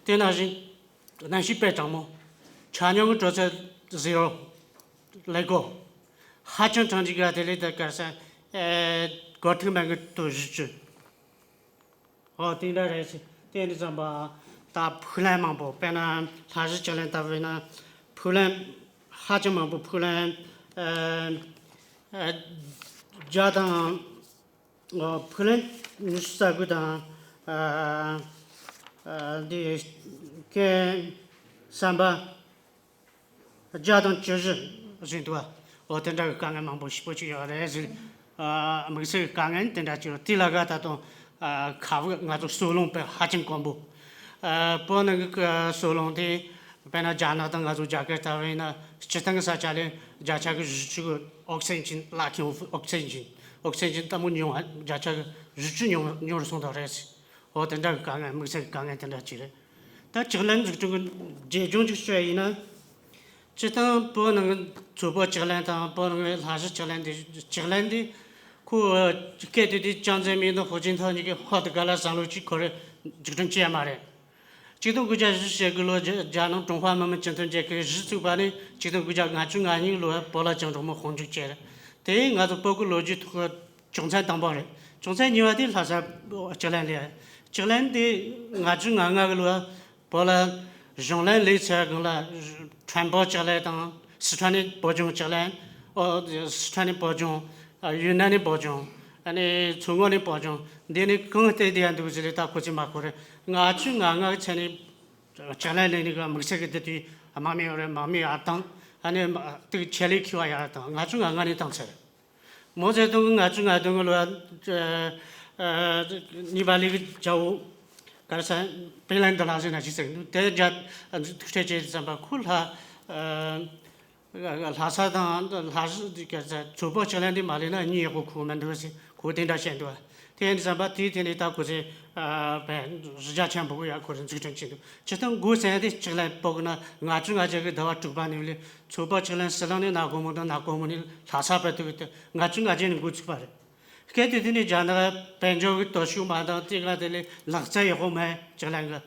དེ་ནང་བཞིན་གནམ་གཤིས་དཔེ་གྲང་མོ། ཆ་སྙོམས་ཀྱི་དྲོད་ཚད་ཟི་རོ། ཀླད་ཀོར། ཧ་ཅང་གྲང་འཇིགས་ག་དེ་ལས་ད་གར་ས་ཨེ་སྒོར་ཐིག་མ་གི་དུ་བཞི་བཅུ། ཨོ་དེ་འདྲ་རེད་ཟེར། དེ་ནི་ཙམ་པ་ད་ཕུག་ལན་མང་པོ། དཔེར་ན་ལྷ་བཞི་ལྕགས་ལན་ལྟ་བུ་ཡིན་ན་ཕུག་ལན་ཧ་ཅང་མང་པོ། ཕུག་ལན་ཨ་ཨ་བརྒྱ་དང་། ཨོ་ཕུག་ལན་ཉི་ཤུ་རྩ་དགུ་དང་། ཨ་ཨ་འདི་སྐད་བསམ་པ། བརྒྱ་དང་བཅུ་བཞི་བཞིན་འདུག་བ། འོ་དེ་འདྲ་གི་དཀའ་ངལ་མང་པོ་ཞེ་པོ་ཅིག་ཡོད་རེད་ཟེར། ཨ་དམིགས་བསལ་གྱི་དཀའ་ངལ་དེ་འདྲ་ཅིག་ཡོད། དེ་ལ་ག་ད་དུང་ཨ་ཁ་བུ་ང་ཚོ་སོལ་རླུང་དཔེ་ཧ་ཅང་དཀོན་པོ། ཨ་བོད་ནང་གི་སོལ་རླུང་དེ་དཔེར་ན་རྒྱ་ནག་དང་ང་ཚོ་རྒྱ་གར་ལྟ་བུ་ཡིན་ན་སྤྱིར་བཏང་གི་ས་ཆ་ལས་བརྒྱ་ཆ་གི་བཞི་བཅུ་གི་ཨོག་སི་ཇན་ལག་ཁྱེར། ཨོག་སི་ཇན་ཨོག་སི་ཇན་ལྟད་མོ་ཉུང་བ་བརྒྱ་ཆ་གི་བཞི་བཅུ་ཉུང་ཉུང་རུ་སོང་དང་རེད་ཟེར། འོ་དེ་འདྲ་གི་དཀའ་ངལ། དམིགས་བསལ་གྱི་དཀའ་ངལ་དེ་འདྲ་ཅིག་རེད། ད་ལྕགས་ལན་འཛུགས་སྐྲུན་གྱི་རྒྱས་སྦྱོང་ཅིག་ཞུ་ཡ་ཡིན་ན། སྤྱིར་བཏང་བོད་ནང་གི་མཚོ་བོད་ལྕགས་ལན་དང་བོད་ནང་གི་ལྷ་བཞི་ལྕགས་ལན་འདི། ལྕགས་ལན་འདི་ཁོ་སྐད་དེ་དུས་ཅང་ཙེ་མིན་དང་ཧུའུ་ཅིན་ཐའོ་གཉིས་ཀྱིས་ཧོ་དུ་ག་ལ་བཟང་ལོ་ཅིག་ཁོ་རེ་འཛུགས་སྐྲུན་བྱས་ཡ་མ་རེད། གཅིག་སྟོང་དགུ་བརྒྱ་བཞི་བཅུ་ཞེ་དགུ་ལོ་རྒྱ་རྒྱ་ནག་ཀྲུང་ཧྭ་མི་དམངས་སྤྱི་མཐུན་རྒྱལ་ཁབ་གཞི་བཙུགས་པ་ནས་གཅིག་སྟོང་དགུ་བརྒྱ་ལྔ་བཅུ་ང་གཉིས་ལོར་བོད་ལ་བཅིངས་འགྲོལ་དམག་དཔུང་འཇུག་བྱས་རེད། དེ་ཡིས་ང་ཚོ་བོད་ཀྱི་ལོ་རྒྱུས་ཐོག་གི་བྱུང་ཚན་དང་པོ་རེད། བྱུང་ཚན་གཉིས་པ་དེ་ལྷ་ས་ལྕགས་ལན་ལས། ལྕགས་ལན་དེ་ལྔ་བཅུ་ང་ལྔ་གི་ལོར་བོད་ལ་གཞུང་ལམ་ལས་ཚད་སྒང་ལ་ཁྲོན་བོད་ལྕགས་ལན་དང་། སི་ཁྲོན་ནས་བོད་ལྗོངས་ལྕགས་ལན། ཨོ་སི་ཁྲོན་ནས་བོད་ལྗོངས། ཨ་ཡུན་ནན་ནས་བོད་ལྗོངས། ཨ་ནི་མཚོ་སྔོན་ནས་བོད་ལྗོངས། འདི་ནས་གང་བལྟས་བསྡད་ཡ་འདུག་ཟེར་ལེ། ད་ཁོ་ཚོས་མ་གོ་རེད། ལྔ་བཅུ་ང་ལྔ་གི་ཚད་ནས་ལྕགས་ལན་ལས་ནི་གི་དམིགས་བསལ་གྱི་འདི་དུས་དམག་མི་ཡོད་རེད། དམག་མི་ཡར་བཏང་། ཨ་ནི་དམག་དེ་ཆེད་ལས་འཁྱུར་བ་ཡར་བཏང་། ལྔ་བཅུ་ང་ལྔ་ནས་བཏང་ཚར། མའོ་ཙེ་ཏུང་གིས་ལྔ་བཅུ་ང་བདུན་གི་ལོར་ཨ་ཨ་གཉིས་པ་ལི་གི་རྒྱལ་པོ་ག་རེ་ཟེར། པིན་ལན་དུ་ལགས་ཟེར་ན་ཅི་ཟེར་འདུག་དེ་རྒྱ་ཐུག་འཕྲད་བྱས་ཙམ་པ་ཁོ་ལྷ་ཨ་ལྷ་ས་དང་ལྷ་ས་ག་རེ་ཟེར། མཚོ་བོད་ལྕགས་ལན་དེ་མ་ལས་ན་གཉིད་ཡག་པོ་ཁུག་མི་འདུག་ཟེར། ཁོ་དེ་འདྲ་བཤད་འདུག་དེ་ཡིན་ཙམ་པ་དེའི་དེ་ནས་ད་ཁོ་ཚོས་ཨ་བས་གཞི་རྒྱ་ཆེན་པོ་ཡ་ཁོ་རང་འཛུགས་སྐྲུན་བྱས་འདུག་སྤྱིར་བཏང་སྒོ་ཟེར་ཡ་དེ་ལྕགས་ལན་བོད་ཀྱི་ནང་ལྔ་བཅུ་ང་བརྒྱད་ཀྱི་ཟླ་བ་དྲུག་པ་ནས་ལས་མཚོ་བོད་ལྕགས་ལན་ཟི་ལིང་ནས་ན་གོར་མོ་དང་། ན་གོར་མོ་ནས་ལྷ་ས་བར་དུ་གི་དེ་ལྔ་བཅུ་ང་བརྒྱད་ནས་འགོ་ཚུགས་པ་རེད། སྐད་དེ་དེ་ནི་རྒྱ་ནག་དཔལ་འབྱོར་གྱི་སྟོབས་ཤུགས་མ་དང་དེ་ག་དེ་ལས་ལག་རྩལ་ཡག་པོ་མེད་ཅིག་ལ་གི།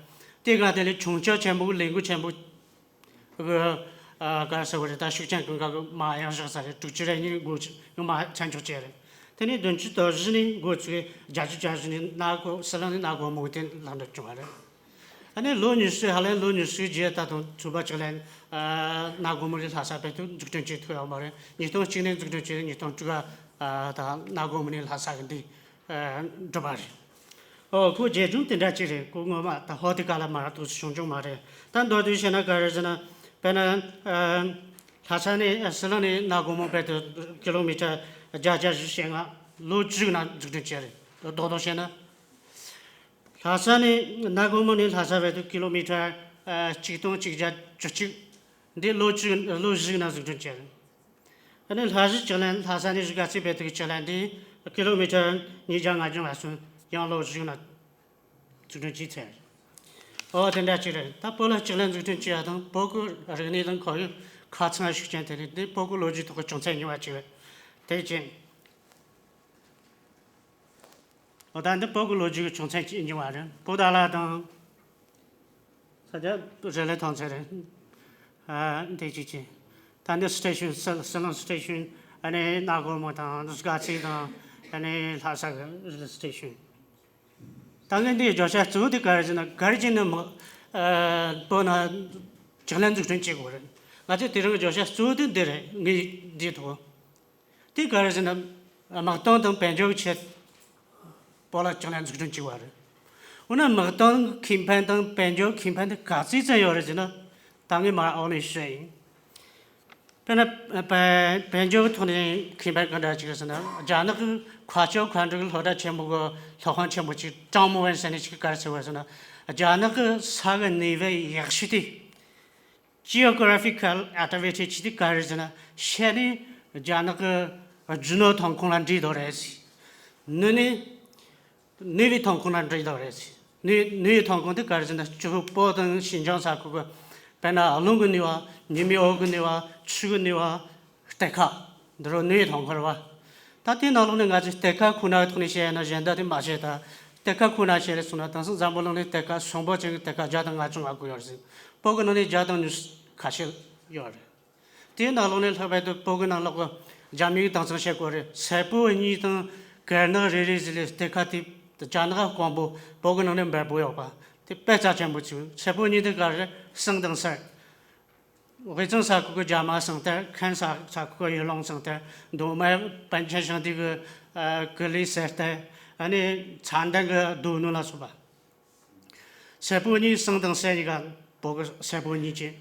དེ་ག་དེ་ལས་ཆུང་ཆ་ཆེན་པོ་གི་ལས་འགུལ་ཆེན་པོ་གི་ཨ་ག་ཟེར་བ་རེད། ད་ཤུགས་རྐྱེན་གང་ག་གི་མ་ཡག་བཞག་ས་རེད། དྲུག་ཅུ་རེ་གཉིས་འགོ་ཚུགས་ཡང་མ་མཚན་འཇོག་བྱས་རེད། དེ་ནས་བདུན་ཅུ་དོན་བཞི་ནས་འགོ་ཚུགས་བརྒྱད་ཅུ་གྱ་བཞི་ནས་གནའ་སྒོ་ཟི་ལིང་ནས་གནའ་སྒོ་མོ་དེ་ལག་འགྲུབ་བྱུང་བ་རེད། ཨ་ནི་ལོ་ཉི་ཤུ་ཧ་ལམ་ལོ་ཉི་ཤུ་རྗེས་ད་དུང་ཚོ་པ་ཅིག་ལ་ཨ་གནའ་སྒོ་མོ་ལས་ལྷ་ས་བར་དུ་འཛུགས་སྐྲུན་བྱེད་ཐུབ་ཡོད་མ་རེད། ཉིས་སྟོང་གཅིག་ནས་འཛུགས་སྐྲུན་བྱས། ཉིས་སྟོང་དྲུག་ཨ་ད་གནའ་སྒོ་མོ་ནས་ལྷ་ས་གི་འདི་ཨ་འགྲུབ་པ་རེད། ཨོ་ཁོ་རྒྱས་ལྗོངས་དེ་འདྲ་ཅིག་རེད། ཁོ་ངོ་མ་ད་ཧོ་དེ་ག་ལ་མ་ར་ཐུག་བྱུང་བྱུང་མ་རེད། ད་མདོར་བསྡུས་བཤད་ན་ག་རེ་ཟེར་ན། དཔེར་ན་ཨ་ལྷ་ས་ནས་ཨ་ཟི་ལིང་ནས་གནའ་སྒོ་མོ་བར་དུ་ཀི་ལོ་མི་ཊར་བརྒྱ་བརྒྱ་བཞི་ཞེ་ལྔ་ལོ་བཅུ་ནང་འཛུགས་སྐྲུན་བྱས་རེད། རྡོག་རྡོག་བཤད་ན། ལྷ་ས་ནས་གནའ་སྒོ་མོ་ནས་ལྷ་ས་བར་དུ་ཀི་ལོ་མི་ཊར་ཨ་གཅིག་སྟོང་གཅིག་བརྒྱ་བཅུ་གཅིག་འདི་ལོ་བཅུ་ལོ་བཞི་ནང་འཛུགས་སྐྲུན་བྱས་རེད། ཨ་ནི་ལྷ་གཞི་ལྕགས་ལན། ལྷ་ས་ནས་གཞིས་ཀ་རྩེ་བར་དུ་གི་ལྕགས་ལན་འདི་ཀི་ལོ་མི་ཊར་ཉིས་བརྒྱ་ལྔ་བཅུ་ང་གསུམ་ཡང་ལོ་བཞི་ནང་འཛུགས་སྐྲུན་བྱས་ཚར། ཨོ་དེ་འདྲ་ཅིག་རེད། ད་བོད་ལ་ལྕགས་ལན་འཛུགས་སྐྲུན་བྱས་ཡ་དང་བོད་ཀྱི་རིག་གནས་དང་ཁོར་ཡུག་ཁ་ཚང་ཤུགས་རྐྱེན་དེ་རེད། འདི་བོད་ཀྱི་ལོ་རྒྱུས་ཐོག་གི་བྱུང་ཚད་རྙིང་བ་ཅིག་རེད། དེ་བཞིན། ཨོ་ད་འདི་བོད་ཀྱི་ལོ་རྒྱུས་ཀྱི་བྱུང་ཚད་ཅིག་རྙིང་བ་རེད། བོད་ཟླ་ལ་དང་། ས་ཆ་རེ་ལེ་ཐང་ཚད་རེད། ཨ་འདི་ཅིག་ཅིག་ད་འདི་སི་ཊེ་ཤན་སི་སི་ལིང་སི་ཊེ་ཤན། ཨ་ནི་གནའ་སྒོ་མོ་དང་གཞིས་ཀ་རྩེ་དང་། ཨ་ནི་ལྷ་ས་གི་རེ་ལེ་སི་ཊེ་ཤན། ད་ངས་འདི་བརྗོད་བྱ་གཙོ་བོ་དེ་ག་རེ་ཟེར་ན། ག་རེ་བྱས་ནས་མི་ཨ་བོད་ནང་ལྕགས་ལན་འཛུགས་སྐྲུན་བྱེད་དགོས་རེད། ང་ཚོས་དེ་རིང་གི་བརྗོད་བྱ་གཙོ་བོ་དེ་འདི་རེད། ངས་འདི་ཐོག་དེ་ག་རེ་ཟེར་ན། དམག་དོན་དང་དཔལ་འབྱོར་གྱི་ཆེད་བོད་ལ་ལྕགས་ལན་འཛུགས་སྐྲུན་བྱས་པ་རེད། འོ་ན་དམག་དོན་ཁེ་ཕན་དང་དཔལ་འབྱོར་ཁེ་ཕན་དེ་ག་ཚོད་ཙམ་ཡོད་རེད་ཟེར་ན། ད་ངས་མར་འོག་ནས་བཤད་ཡིན། དཔེར་ན་དཔལ་དཔལ་འབྱོར་གྱི་ཐོག་ནས་ཁེ་ཕན་ག་འདྲ་ཅིག་རེད་ཟེར་ན། རྒྱ་ནག་གི་མཁའ་སྤྱོད་མཁའ་འགྲུལ་གྱི་སློབ་གྲྭ་ཆེན་མོ་གི་སློབ་དཔོན་ཆེན་པོ་ཅིག་ཀྲང་མོ་ཝན་ཟེར་ནས་ཅིག་གིས་ག་རེ་ཟེར་བ་ཟེར་ན། རྒྱ་ནག་གི་ས་གི་གནས་བབ་ཡག་ཤོས་དེ། Geographical advantage དེ་ག་རེ་ཟེར་ན། ཤར་ནས་རྒྱ་ནག་གི་རྒྱུ་ནོར་ཐོན་ཁུངས་ལ་འདྲེས་འདུག་རེད་ཟེར། ནུབ་ནས་ནུས་པའི་ཐོན་ཁུངས་ལ་འདྲེས་འདུག་རེད་ཟེར། ནུས་ནུས་པའི་ཐོན་ཁུངས་དེ་ག་རེ་ཟེར་ན། སྤྱི་བོད་བོད་དང་ཞིན་ཅང་ས་ཁུལ་གྱི། དཔེར་ན་རླུང་གི་ནུས་པ། ཉི་མའི་འོད་ཀྱི་ནུས་པ། ཆུ་གི་ནུས་པ། གཏེར་ཁ། འདི་རུ་ནུས་པའི་ཐོན་ཁུངས་རེད་བ། ད་དེའི་ནང་ལོགས་ནས་ང་ཚོས་གཏེར་ཁ་ཁོ་ན་གི་ཐོག་ནས་བཤད་ཡ་ན་གཞན་དག་དེ་མ་བཤད། ད་གཏེར་ཁ་ཁོ་ན་བཤད་རེད་སོང་ན། དེང་སང་འཛམ་བུ་གླིང་ནས་གཏེར་ཁ་གསོན་པོ་ཅན་གྱི་གཏེར་ཁ་བརྒྱ་དང་ལྔ་བཅུ་ང་དགུ་ཡོད་རེད་ཟེར། བོད་ཀྱི་ནང་ནས་བརྒྱ་དང་ཉི་ཤུ་ཁ་ཤས་ཡོད་རེད། དེའི་ནང་ལོགས་ནས་ལྷག་པར་དུ་བོད་ཀྱི་ནང་ལོགས་ཀྱི་རྒྱ་མིའི་དེང་སང་བཤད་དགོས་རེད། སེར་པོ་གཉིས་དང་གར་ནག་རེ་རེ་ཟེར་ལས་གཏེར་ཁ་དེ་རྒྱ་ནག་དཀོན་པོ་བོད་ཀྱི་ནང་ནས་འབེལ་པོ་ཡོད་པ་དེ་དཔེ་རྩ་ཆེན་པོ་བྱུང་། སེར་པོ་གཉིས་དེ་ག་རེ་རེད། སེང་དང་གསེར། དབུས་གཙང་ས་ཁུལ་གྱི་རྒྱ་མ་སེང་གཏེར། ཁམས་ས་ས་ཁུལ་གྱི་ཡུལ་ལུང་སེང་གཏེར། མདོ་སྨད་པཎ་ཆེན་ཞིང་སྡེ་གི་ཨ་ཀུ་ལུ་གསེར་གཏེར། ཨ་ནི་ཚ་མདན་གྱི་རྡོ་སྣུམ་ལ་སོགས་པ། སེར་པོ་གཉིས། སེང་དང་གསེར་གཉིས་ཀ་བོད་ཀྱི་སེར་པོ་གཉིས་ཅན།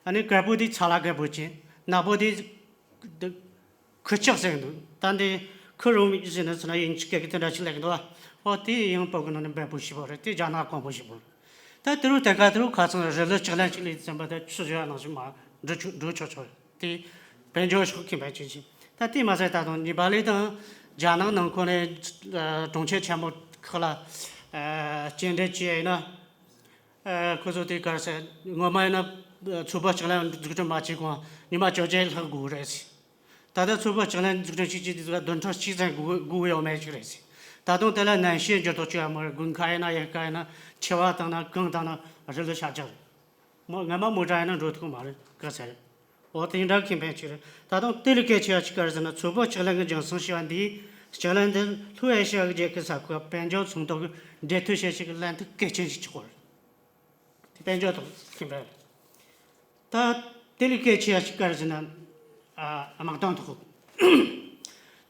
ཨ་ནི་དཀར་པོ་དེ་ཚ་ལ་དཀར་པོ་ཅན། ནག་པོ་དེ་ཁུ་ལྕགས་ཟེར་གྱི་འདུག་ད་འདི་ཁུ་རུ་མིག་ཟེར་ན་ཚོ་ན་དབྱིན་ཇི་སྐད་ཀྱི་དེ་འདྲ་ཞིག་ལབ་ཀྱི་འདུག་བ། ཨོ་དེ་ཡང་བོད་ཀྱི་ནང་ནས་འབེལ་པོ་ཞེ་པོ་རེད། དེ་རྒྱ་ནག་དཀོན་པོ་ཞེ་པོ་རེད། ད་དེ་རུ་གཏེར་ཁ་དེ་རུ་ཁ་ཚང་རི་ལི་ལྕགས་ལན་ཅིག་ལས་ཙམ་པ་དེ་ཆུ་བཞུར་བ་ནང་བཞིན་མར་འགྲོ་ཆོག་འགྲོ་ཆོག་ཆོག་རེད། དེ་དཔལ་འབྱོར་ཕྱོགས་ཁེ་ཕན་ཅན་ཅིག་ད་དེ་མ་ཟད་ད་དུང་ནེ་པ་ལི་དང་རྒྱ་ནག་ནང་ཁོངས་ནས་ཨ་གྲོང་ཁྱེར་ཆེན་པོ་ཁག་ལ་ཨ་སྐྱེལ་འདྲེན་བྱས་ཡིན་ན། ཨ་ཁོ་ཚོ་དེ་ག་རེ་ཟེར། སྔོན་མ་ཡིན་ན་ཚོ་བོད་ལྕགས་ལན་འཛུགས་སྐྲུན་མ་བྱས་གོང་ཉི་མ་བཅོ་བརྒྱད་ལྷག་དགོས་རེད་ཟེར། ད་ལྟ་ཚོ་བོད་ལྕགས་ལན་འཛུགས་སྐྲུན་བྱེད་ཀྱི་དུས་ཚོད་བདུན་ཕྲག་གཅིག་ཙམ་སྒུག་སྒུག་ཡོད་མེད་ཅིག་རེད་ཟེར། ད་དུང་དེ་ལ་ནན་ཤོས་འགྱུར་ལྡོག་བྱུང་ཡོད་མ་རེད། དགུན་ཁ་ཡིན་ན་དབྱར་ཁ་ཡིན་ན། ཆུ་བ་བཏང་ན་གངས་བཏང་ན་རི་ལི་ཤར་རྒྱག་རེད། མོ་སྔ་མ་མོ་ཊ་ཡིན་ན་འགྲོ་ཐུབ་མ་རེད། ག་ཚད་རེད། འོ་དེ་འདྲ་ཁེ་ཕན་ཅིག་རེད། ད་དུང་དེ་ལས་གལ་ཆེ་བ་ཅིག་ག་རེ་ཟེར་ན། ཚོ་བོད་ལྕགས་ལན་གྱི་འགྱིང་ཚང་ཞེས་པ་འདིས་ལྕགས་ལན་འདི་ལྷོ་ཨེ་ཤི་ཡ་གི་རྒྱལ་ཁབ་ས་ཁུལ་དཔལ་འབྱོར་ཚོང་རྟགས་ཀྱི་འབྲེལ་མཐུད་བྱེད་ཤེས་ཀྱི་ལན་དེ་གལ་ཆེན་ཞིག་ཆགས་པ་རེད། དེ་དཔལ་འབྱོར་དང་མཐུན་པ་རེད། ད་དེ་ལས་གལ་ཆེ་བ་ཞིག་ག་རེ་ཟེར་ན། ཨ་དམག་དོན་ཐོག་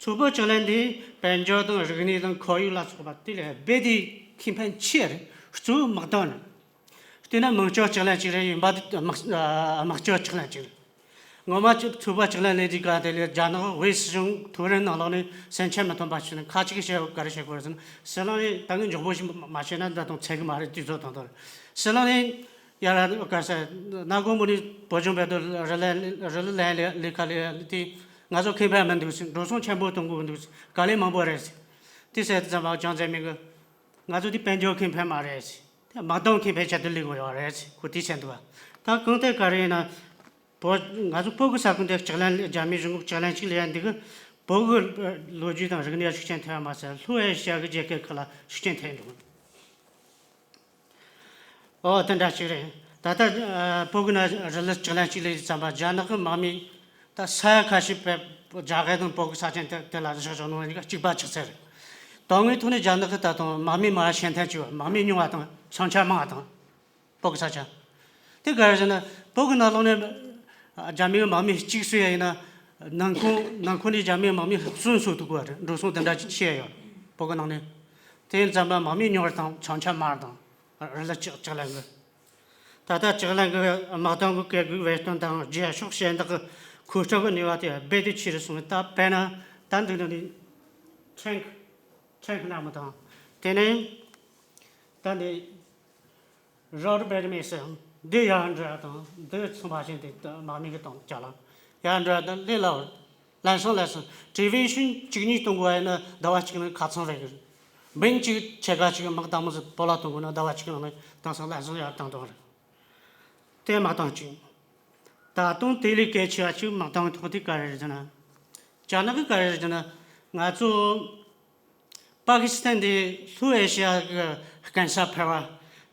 ཚོ་བོད་ལྕགས་ལན་འདི་དཔལ་འབྱོར་དང་རིག་གནས་དང་ཁོར་ཡུག་ལ་སོགས་པ་དེ་ལས་རྦད་དེ་ཁེ་ཕན་ཆེ་རེད། གཙོ་བོ་དམག་དོན་རེད། བལྟས་ན་དམག་སྤྱོད་ལྕགས་ལན་ཅིག་རེད། ཡིན་པ་དེ་དམག་ཨ་དམག་སྤྱོད་ལྕགས་ལན་ཅིག་རེད། ངོ་མ་ཚོ་བོད་ལྕགས་ལན་ལས་དུས་ག་དེ་ལས་རྒྱ་ནག་དབུས་སྲིད་གཞུང་མཐོ་རིམ་ནང་ལོགས་ནས་སེམས་ཁྲལ་མི་ཐོན་པ་བྱས་ནས་ཁ་ཅིག་གིས་བཤད་ག་རེ་བཤད་དགོས་རེད་ཟེར་ན། ཟི་ལིང་ནས་ད་གིན་མགྱོགས་པོ་ཞིག་མ་བཤད་ན་ད་དུང་ཚད་གི་མ་རེད། དུས་ཚོད་དང་དོ་རེད། ཟི་ལིང་ནས་ཡར་ག་རེ་ཟེར། གནའ་སྒོ་མོ་ནས་བོད་ལྗོངས་བར་དུ་རི་ལི་རི་ལི་ལན་ལས་ལས་ཀ་ལས་དེ་ང་ཚོ་ཁེ་ཕན་མི་འདུག་ཟེར། འགྲོ་སོང་ཆེན་པོ་གཏོང་དགོས་འདུག་ཟེར། དཀའ་ལས་མང་པོ་རེད་ཟེར། དེ་ཟེར་དུས་ཙམ་པ་ཅང་ཙེ་མིན་གྱིས་ང་ཚོ་དེ་དཔལ་འབྱོར་ཁེ་ཕན་མ་རེད་ཟེར། དེ་དམག་དོན་ཁེ་ཕན་ཆེད་དུ་ལས་དགོས་ཡོད་རེད་ཟེར། ཁོ་དེ་བཤད་འདུག་བ། ད་གང་ལྟར་ག་རེ་ཡིན་ན། བོད་ང་ཚོ་བོད་ཀྱི་ས་ཁུལ་འདི་ལྕགས་ལན་རྒྱ་མིའི་གཞུང་གིས་ལྕགས་ལན་ཅིག་ལས་ཡ་འདི་གི་ བོད་ཀྱི་ལོ་རྒྱུས་དང་རིག་གནས་ཤུགས་རྐྱེན་ཐེབས་པ་མ་ཟད། ལྷོ་ཨེ་ཤི་ཡ་གི་རྒྱལ་ཁབ་ཁག་ལ་ཤུགས་རྐྱེན་ཐེབས་འདུག། ཨོ་དེ་འདྲ་ཞིག་རེད། ད་ལྟ་ཨ་བོད་ཀྱི་ནང་རི་ལི་ལྕགས་ལན་གཅིག་ལས་ཙམ་པ། རྒྱ་ནག་གི་དམག་མི་ད་ས་ཡ་ཁ་ཤས་པའི་རྒྱ་གར་དང་བོད་ཀྱི་ས་ཆ་དེ་དེ་ལ་བཞག་བཞག་ནང་གཉིས་ཀ་གཅིག་པ་ཆགས་ཚར་རེད། དོན་དངོས་ཐོག་ནས་རྒྱ་ནག་གི་ད་དུང་དམག་མི་མང་བ་ཤེས་ཐན་གཅིག་པ། དམག་མི་ཉུང་བ་དང་ས་ཆ་མང་བ་དང་། བོད་ཀྱི་ས་ཆ། དེ་ག་རེ་ཟེར་ན། བོད་ཀྱི་ནང་ལོགས་ནས་རྒྱ་མིའི་དམག་མི་གཅིག་གསོད་ཡ་ཡིན་ན། ནང་ཁོངས་ནང་ཁོངས་ནས་རྒྱ་མིའི་དམག་མི་གསུམ་གསོད་ཐུབ་ཀྱི་རེད། འགྲོ་སོང་དེ་འདྲ་ཅིག་བྱས་ཡོད། བོད་ཀྱི་ནང་ནས། དེ་ཡིན་ཙམ་པ་དམག་མི་ཉུང་བ་དང་ས་ཆ་མང་བ་དང་། རི་ལི་ལྕགས་ལན་གྱི། ད་ལྟ་ལྕགས་ལན་གྱི་དམག་དོན་གྱི་བཀས་བཀོད་བེད་སྤྱོད་དང་རྒྱལ་ཤོག་ཞལ་འདེགས་ཀྱི་མཁོ་སྤྲོད་ཀྱི་ནུས་པ་དེ་རྦད་དེ་ཆེ་རུ་སོང་། ད་དཔེར་ན་ད་འདི་ནང་ནས་ཁྲེང་ཁྲེང་སྣ་མོ་དང་། དེ་ནས་ད་འདི། རོ་རི་བེ་རི་མེ་སི་འདི་ཡར་འགྲོ་ཡ་དང་། འདི་ཚོང་པ་ཞིག་འདི་དམག་མི་གི་དང་ཅ་ལག་ཡར་འགྲོ་ཡ་དང་། ལས་སླ་བོ། ལམ་སང་ལམ་སང་ཌི་བི་ཤན་གཅིག་གཉིས་གཏོང་དགོས་ཡ་ཡིན་ན་ཟླ་བ་གཅིག་ནང་ཁ་ཚང་རེད་གི། འབིང་གཅིག་ཕྱེད་ཀ་གཅིག་དམག་དང་མོ་ཟིག་བོད་ལ་གཏོང་དགོས་ན་ཟླ་བ་གཅིག་ནང་ནས་དེང་སང་ལམ་སང་ཡར་བཏང་གཏོང་རེད། དེ་དམག་དོན་གཅིག། ད་དུང་དེ་ལས་གལ་ཆེ་བ་གཅིག་དམག་དོན་ཐོག་དེ་ག་རེ་རེད་ཟེར་ན། རྒྱ་ནག་གི་ག་རེ་རེད་ཟེར་ན། ང་ཚོ། པ་ཀི་སི་ཐན་དེ་ལྷོ་ཨེ་ཤི་ཡ་གི་སྐམ་ས་ཕལ་བ།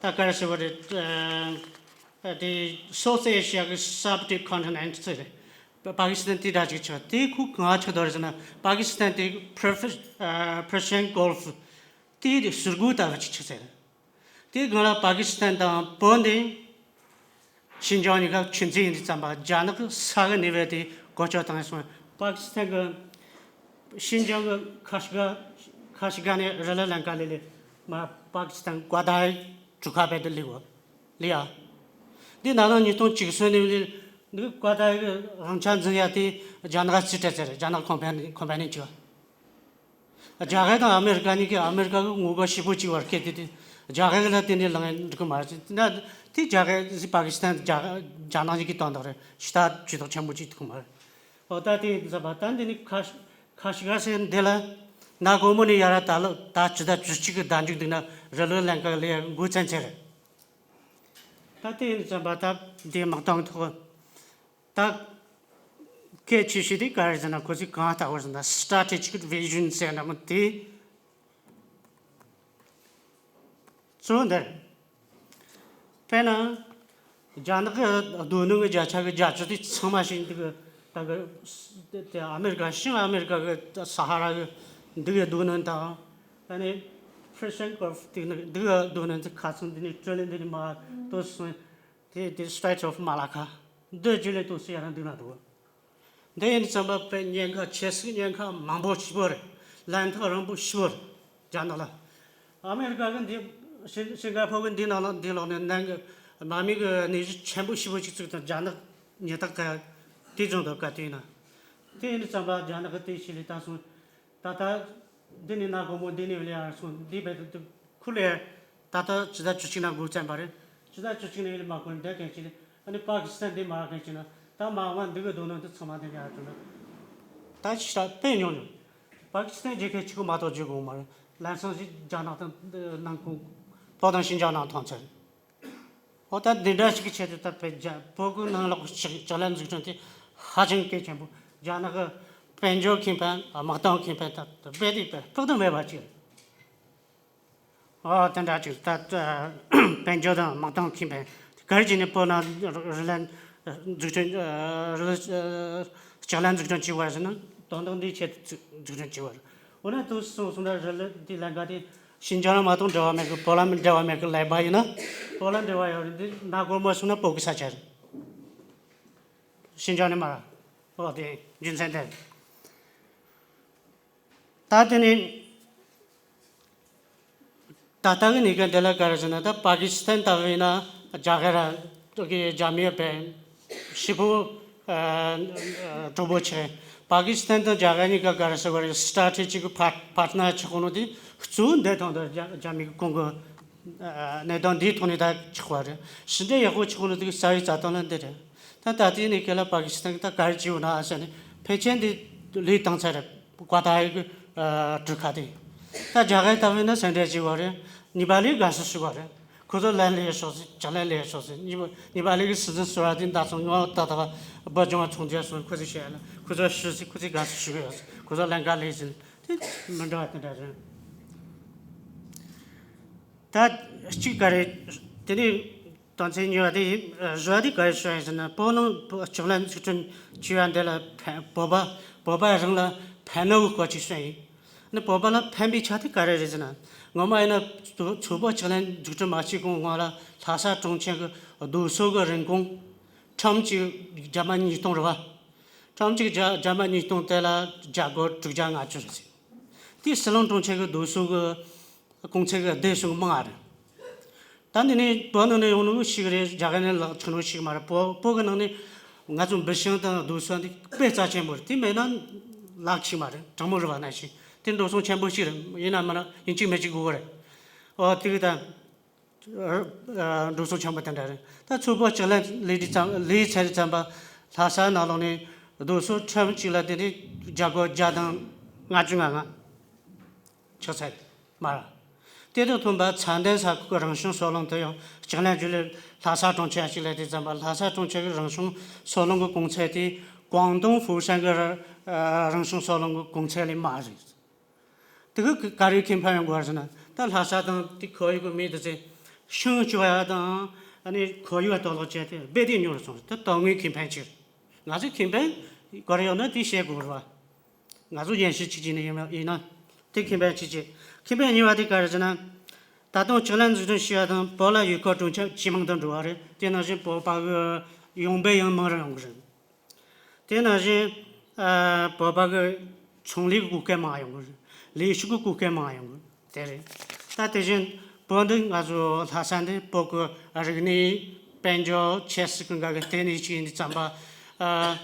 ད་ག་རེ་ཟེར་བ་རེད། ཨ་དེ་སའུ་ཐི་ཨེ་ཤི་ཡ་གི་སབ་ཀོན་ཊི་ནེན་ཊི་ཟེར་རེད། པ་ཀི་སི་ཐན་དེ་འདྲ་ཅིག་ཆགས། དེ་ཁོ་གང་ཆགས་འདུག་རེད་ཟེར་ན། པ་ཀི་སི་ཐན་དེ་པར་ཕེ་ཨ་པར་ཤན་གོལ་ཕུ་དེ་དེ་ཟུར་སྒོ་ལྟ་བུ་ཅིག་ཆགས་ཟེར། དེའི་སྒང་ལ་པ་ཀི་སི་ཐན་དང་བོད་འདི། ཤིན་ཅང་གཉིས་ཀ་ཆུ་མཛོད་ཡིན་དུས་ཙམ་པ་རྒྱ་ནག་གི་ས་གི་གནས་བབ་དེ་འགོག་བཅོས་བཏང་སོང་། པ་ཀི་སི་ཐན་གི་ཤིན་ཅང་གི་ཁ་ཤས་ཀ་ཁ་ཤས་ཀ་ནས་རི་ལི་ལམ་ཁ་ལས་ལས་མར་པ་ཀི་སི་ཐན་ཀ་ཏར་གྲུ་ཁ་བར་དུ་སླེབས་ཡོད། སླེབས་ཡ། འདི་ནང་ལ་ཉིས་སྟོང་བཅུ་གསུམ་ནས་ལས་འདི་ཀ་ཏར་གི་དབང་ཆ་འཛིན་ཡ་དེ་རྒྱ་ནག་ག་རྩིས་སྤྲད་ཚར་རེད། རྒྱ་ནག་ཁོམ་པ་ནི་ཁོམ་པ་ནི་བཅུག་རྒྱ་གར་དང་ཨ་མེ་རི་ཀ་གཉིས་ཀས་ཨ་མེ་རི་ཀ་གི་ངོ་རྒོལ་ཞེ་པོ་བྱས་པ་རེད། སྐད་དེ་དེ་རྒྱ་གར་ལ་དེ་འདྲའི་ལངས་འགྲིག་གི་མ་རེད། ན་དེ་རྒྱ་གར་ཟི་པ་ཀི་སི་ཐན་རྒྱ་རྒྱ་ནག་གཉིས་ཀས་བཏང་བཏང་རེད། ཞེ་དྲག་ཇུས་གཏོགས་ཆེན་པོ་བྱེད་ཐུབ་གི་མ་རེད། འོ་ད་དེ་ཡིན་ཙམ་པ་ད་འདི་ནི་ཁ་ཁ་ཤས་ཀ་ཟེར་འདི་ལ་ན་གོ་མོ་ནས་ཡར་ད་ལོ་ད་ཇི་ལྟར་ཇུས་གཅིག་གི་བརྡ་འཇུག་འདུག་ན་རི་ལི་ལམ་ཁ་ལས་འགོ་བཙན་ཚེ་རེད། ད་དེ་ཡིན་ཙམ་པ་ད་འདི་དམག་དོན་ཐོག་ད་གལ་ཆེ་ཤོས་དེ་ག་རེ་ཟེར་ན། ཁོ་ཚོས་གང་ལྟ་བུར་ཟེར་ན། སི་ཊ་རེ་ཊི་ཇིག་བི་ཞན་ཟེར་ན་མོ་དེ་གཙོ་བོ་འདིར། དཔེར་ན་རྒྱ་ནག་གི་རྡོ་སྣུམ་གི་བརྒྱ་ཆ་གི་བརྒྱད་ཅུ་དེ་ཚང་མ་ཞིག་འདི་གི་ད་གི་དེ་ཨ་མེ་རི་ཀ་ཤིན་ཨ་མེ་རི་ཀ་གི་ས་ཧ་ར་གི་འདི་གི་རྡོ་སྣུམ་དང་། ཨ་ནི་པར་ཤན་གོལ་ཕུ་དེ་ནི་འདི་གི་རྡོ་སྣུམ་དེ་ཁ་ཚང་འདི་ནི་ཀྲོ་ལེ་འདི་ནི་མ་ཏོ་སོང་། དེ་དེ་Strait of Malacca འདི་རྒྱུ་ལས་ཏོ་སི་ཡ་རང་འདི་ན་འགྲོ། འདི་ཡིན་ཙམ་པ་པའི་ཉེན་ཁ་ཆེ་སྲིད་ཉེན་ཁ་མང་པོ་ཞེ་པོ་རེད། ལན་ཐག་རིང་པོ་ཞེ་པོ་རེད། རྒྱ་ནག་ལ། ཨ་མེ་རི་ཀ་གི་འདི་ཤིང་ཤིང་ག་ཕོར་གི་འདི་ནང་ལ་འདི་ལོག་ནས་ནང་གི་དམག་མི་གི་ནད་གཞི་ཆེན་པོ་ཞེ་པོ་ཅིག་བཙུགས་དང་། རྒྱ་ནག་ཉེན་རྟོག་ག་དེ་བྱུང་འདུག་ག་དུས་ན། དེ་ཡིན་ཙམ་པ་རྒྱ་ནག་གི་དེ་ཤི་ལི་ད་སོང་། ད་ལྟ་འདི་ནས་ན་གོ་མོ་འདི་ནས་ལེ་ཡར་སོང་། འདི་བས་དུ་ཁུ་ལེ། ད་ལྟ་ཇི་ལྟར་ཇུས་གཅིག་ན་འགོ་བཙན་པ་རེད། ཇི་ལྟར་ཇུས་གཅིག་ན་ཡིན་མ་གོ་འདི་གན་ཅི་རེད། ཨ་ནི་པ་ཀི་སི་ཐན་འདི་མ་གན་ཅི་ན་ད་མ་མ་འདི་གི་རྡོ་སྣུམ་འདི་ཚང་མ་འདི་ཡར་ཐོན་ན། ད་ཅི་ལྟར་དཔེ་ཉོ་ཉོ། པ་ཀི་སི་ཐན་རྒྱལ་ཁབ་གཅིག་པུ་མ་གཏོགས་བརྗོད་དགོས་མ་རེད། ལམ་སང་ཞིག་རྒྱ་ནག་དང་ནང་ཁོངས་བོད་དང་ཤིན་ཅང་ནང་ཐོན་ཚར། འོ་ད་འདི་འདྲ་ཞིག་གི་ཆེད་དུ་ད་བོད་རྒྱ་བོད་ཀྱི་ནང་ལོགས་ཀྱི་ལྕགས་ལན་འཛུགས་སྐྲུན་དེ་ཧ་ཅང་གལ་ཆེན་པོ། རྒྱ་ནག་གི་དཔལ་འབྱོར་ཁེ་ཕན། དམག་དོན་ཁེ་ཕན་ད་རྦད་དེ་དཔག་ཏུ་མེད་པ་ཅིག་རེད། འོ་དེ་འདྲ་ཅིག་ད་དཔལ་འབྱོར་དང་དམག་དོན་ཁེ་ཕན་ག་རེ་བྱས་ནས་བོད་ནང་རི་ལན་འཛུགས་སྐྲུན་རི་ལྕགས་ལན་འཛུགས་སྐྲུན་བྱས་པ་ཟེར་ན། དོན་དག་འདིའི་ཆེད་དུ་འཛུགས་སྐྲུན་བྱས་པ་རེད། འོ་ན་དུ་སོང་སོང་ན་རི་ལི་འདི་ལན་ག་དེ། ཤིན་ཅང་ལ་མ་གཏོགས་འབྲེལ་བ་མེད་གི། བོད་ལ་མི་འབྲེལ་བ་མེད་གི་ལས་པ་ཡིན་ན། བོད་ལ་འབྲེལ་བ་ཡོད་རེད། འདི་ན་གོར་མོ་སོང་ན་བོད་ཀྱི་ས་ཆ་རེད། ཤིན་ཅང་ནས་མར། འོ་དེ་རྒྱུ་མཚན་དེ་རེད། ད་དེ་ནི་ད་ལྟ་གི་གནས་སྐབས་འདི་ལ་ག་རེ་ཟེར་ན། ད་པ་ཀི་སི་ཐན་ལྟ་བུ་ཡིན་ན་རྒྱ་གར་ར་གི་རྒྱ་མིའི་བས་ཞེ་པོ་གྲོགས་པོ་ཆེ། པ་ཀི་སི་ཐན་དང་རྒྱ་གར་གཉིས་ཀ་ག་རེ་ཟེར་བ་རེད། སི་ཊ་རེ་ཊི་ཇིག་གི་ཕར་ཕར་ཊི་ནར་ཆགས་ནོ་དེ་གཙོ་བོ་འདི་དང་དེ་རྒྱ་རྒྱ་མི་གི་གོང་གི་གནད་དོན་འདིའི་ཐོག་ནས་ད་ཆགས་པ་རེད། ཕྱི་འབྲེལ་ཡག་པོ་ཆགས་ནོ་དེ་གི་རྩ་བའི་རྩ་དོན་ལ་འདི་རེད། ད་ད་ལྟའི་གནས་སྐབས་ལ་པ་ཀི་སི་ཐན་གི་ད་ག་རེ་བྱས་ཡོད་ན་ཟེར་ནས་ཕལ་ཆེར་འདི་ལས་བཏང་ཚར་རེད། ཀ་ཏར་གི་གྲུ་ཁ་དེ། ད་རྒྱ་གར་ལྟ་བུ་ན་སེ་འབྲེལ་བྱས་པ་རེད། ནེ་པ་ལི་དགའ་བསུ་ཞུས་པ་རེད། ཁོ་ཚོ་ལན་ལས་ཤོག་ཟེར། ཅག་ལན་ལས་ཤོག་ཟེར། གཉིས་པ་གཉིས་པ་ལས་ཀྱི་སྲིད་འཛིན་ཟེར་བ་དེ་འདྲ་སོང་། ངོ་ཏག་ཏག་བུ་ལྗོངས་ཚོང་རྒྱག་སོང་། ཁོ་ཚོས་བཤད་ཡ་ལ་ཁོ་ཚོ་ཤི་ཟེར། ཁོ་ཚོས་དགའ་བསུ་ཞུ་གི་ཡོད་ཟེར། ཁོ་ཚོ་ལན་འགའ་ལས་ཟེར། དེ་མི་འདྲ་བ་དེ་འདྲ་རེད། ད་གཅིག་ག་རེ། དེ་ནས་དོན་ཚན་གཉིས་པ་དེ་ཡིན། བཞི་པ་དེ་ག་རེ་ཞུ་ཡ་ཡིན་ཟེར་ན། བོད་ནང་ལྕགས་ལན་འཛུགས་སྐྲུན་བྱས་པ་འདི་ལ་ཕན། བོད་པ་བོད་པ་རང་ལ་ཕན་ནོ་གི་སྐོར་ཅིག་བཤད་ཡིན། ནི་བོད་པ་ལ་ཕན་པའི་ཆ་དེ་ག་རེ་རེད་ཟེར་ན། ངོ་མ་ཡིན་ན་ཚོ་བོད་ལྕགས་ལན་འཛུགས་སྐྲུན་མ་བྱས་གོང་སྔོན་ལ་ལྷ་ས་གྲོང་ཁྱེར་གྱི་རྡོ་སོལ་གྱི་རིན་གོང་ཁྲམ་གཅིག་བརྒྱ་མ་ཉིས་སྟོང་རེད་བ། ཁྲམ་གཅིག་བརྒྱ་བརྒྱ་མ་ཉིས་སྟོང་དེ་ལ་རྒྱ་སྒོར་དྲུག་བརྒྱ་ལྔ་བཅུ་རེད་ཟེར། དེ་ཟི་ལིང་གྲོང་ཁྱེར་གྱི་རྡོ་སོལ་གྱི་གོང་ཚད་ཀྱི་བསྡད་སོང་གི་མང་ང་རེད། ད་འདི་ནས་བོད་ནང་ནས་ཡོང་ནོ་ཞིག་རེད། རྒྱ་གར་ནས་ལག་ཆགས་ནོ་ཞིག་མ་རེད། བོད་བོད་ཀྱི་ནང་ནས་ང་ཚོ་འབུད་ཤིང་དང་རྡོ་སོལ་འདི་དཔེ་རྩ་ཆེན་པོ་རེད། དེ་མེད་ན་ལག་ཆགས་མ་རེད། དྲང་མོ་རེད་བ། ནང་བཞིན་དེ་འགྲོ་སོང་ཆེན་པོ་ཞིག་རེད། ཡིན་ན་མིན་ན་ཡིན་གཅིག་མིན་གཅིག་དགོས་གི་རེད། ཨོ་དེ་གི་ད་འགྲོ་སོང་ཆེན་པོ་དེ་འདྲ་རེད། ད་ཚོ་བོད་ལྕགས་ལན་ལས་དུས་ཙམ་ལས་ཚར་དུས་ཙམ་པ་ལྷ་ས་ནང་ལོགས་ནས་རྡོ་སོལ་ཁྲམ་གཅིག་ལ་དེ་ནས་རྒྱ་སྒོར་བརྒྱ་དང་ལྔ་བཅུ་ང་ལྔ་ཆགས་ཚར་མ་རེད། དེ་དང་མཐུན་པ་ཚ་འདན་ས་ཁུལ་གྱི་རང་བྱུང་སོལ་རླངས་དེ་ཡང་ལྕགས་ལན་བརྒྱུད་ལས་ལྷ་ས་གྲོང་ཁྱེར་གཅིག་ལ་དུས་ཙམ་པ་ལྷ་ས་གྲོང་ཁྱེར་གྱི་རང་བྱུང་སོལ་རླངས་ཀྱི་གོང་ཚད་དེ་ཀོང་ཏུང་ཧྥུའུ་ཧྲན་གྱི་རང་བྱུང་སོལ་རླངས་ཀྱི་གོང་ཚད་ལས་དམའ་རེད། དེ་གི་ག་རེ་ཁེ་ཕན་ཡོང་གི་ཡོད་ཟེར་ན། ད་ལྷ་ས་དང་དེ་ཁོར་ཡུག་གི་མི་དེ་ཚོས་ཤིང་གཅོད་ཡ་དང་ཨ་ནི་ཁོར་ཡུག་གཏོར་བརླག་བྱས་ཏེ་རྦད་དེ་ཉུང་རུ་སོང་། དེ་དོན་དངོས་ཁེ་ཕན་ཅིག་རེད། ང་ཚོས་ཁེ་ཕན་ག་རེ་ཡོད་ན་དེ་བཤད་དགོས་རེད་བ། ང་ཚོ་ཡན་ཤེས་གཅིག་གཅིག་ནས་ཡིན་ཡིན་ན་དེ་ཁེ་ཕན་གཅིག་གཅིག་ཁེ་ཕན་གཉིས་པ་དེ་ག་རེ་ཟེར་ན། ད་དུང་ལྕགས་ལན་འཛུགས་སྐྲུན་བྱས་པ་དང་བོད་ལ་ཡུལ་སྐོར་སྤྲོ་འཆམ་ཇེ་མང་དུ་འགྲོ་བ་རེད། དེ་ནང་བཞིན་བོད་པ་གི་ཡོང་འབབ་ཡང་མང་རུ་ཡོང་གི་རེད། དེ་ནང་བཞིན་ཨ་བོད་པ་གི་ཚོང་ལས་ཀྱི་གོ་སྐབས་མང་ཡོང་གི་རེད། ལས་ཞུགས་ཀྱི་གོ་སྐབས་མང་ཡོང་གི་རེད། དེ་རེད། ད་དེ་བཞིན་བོད་འདི་ང་ཚོ་ལྷ་ས་འདི་བོད་ཀྱི་རིག་གནས་དཔལ་འབྱོར་ཆབ་སྲིད་ཀྱི་འགག་གི་ལྟེ་གནས་ཅིག་ཡིན་དུས་ཙམ་པ། ཨ་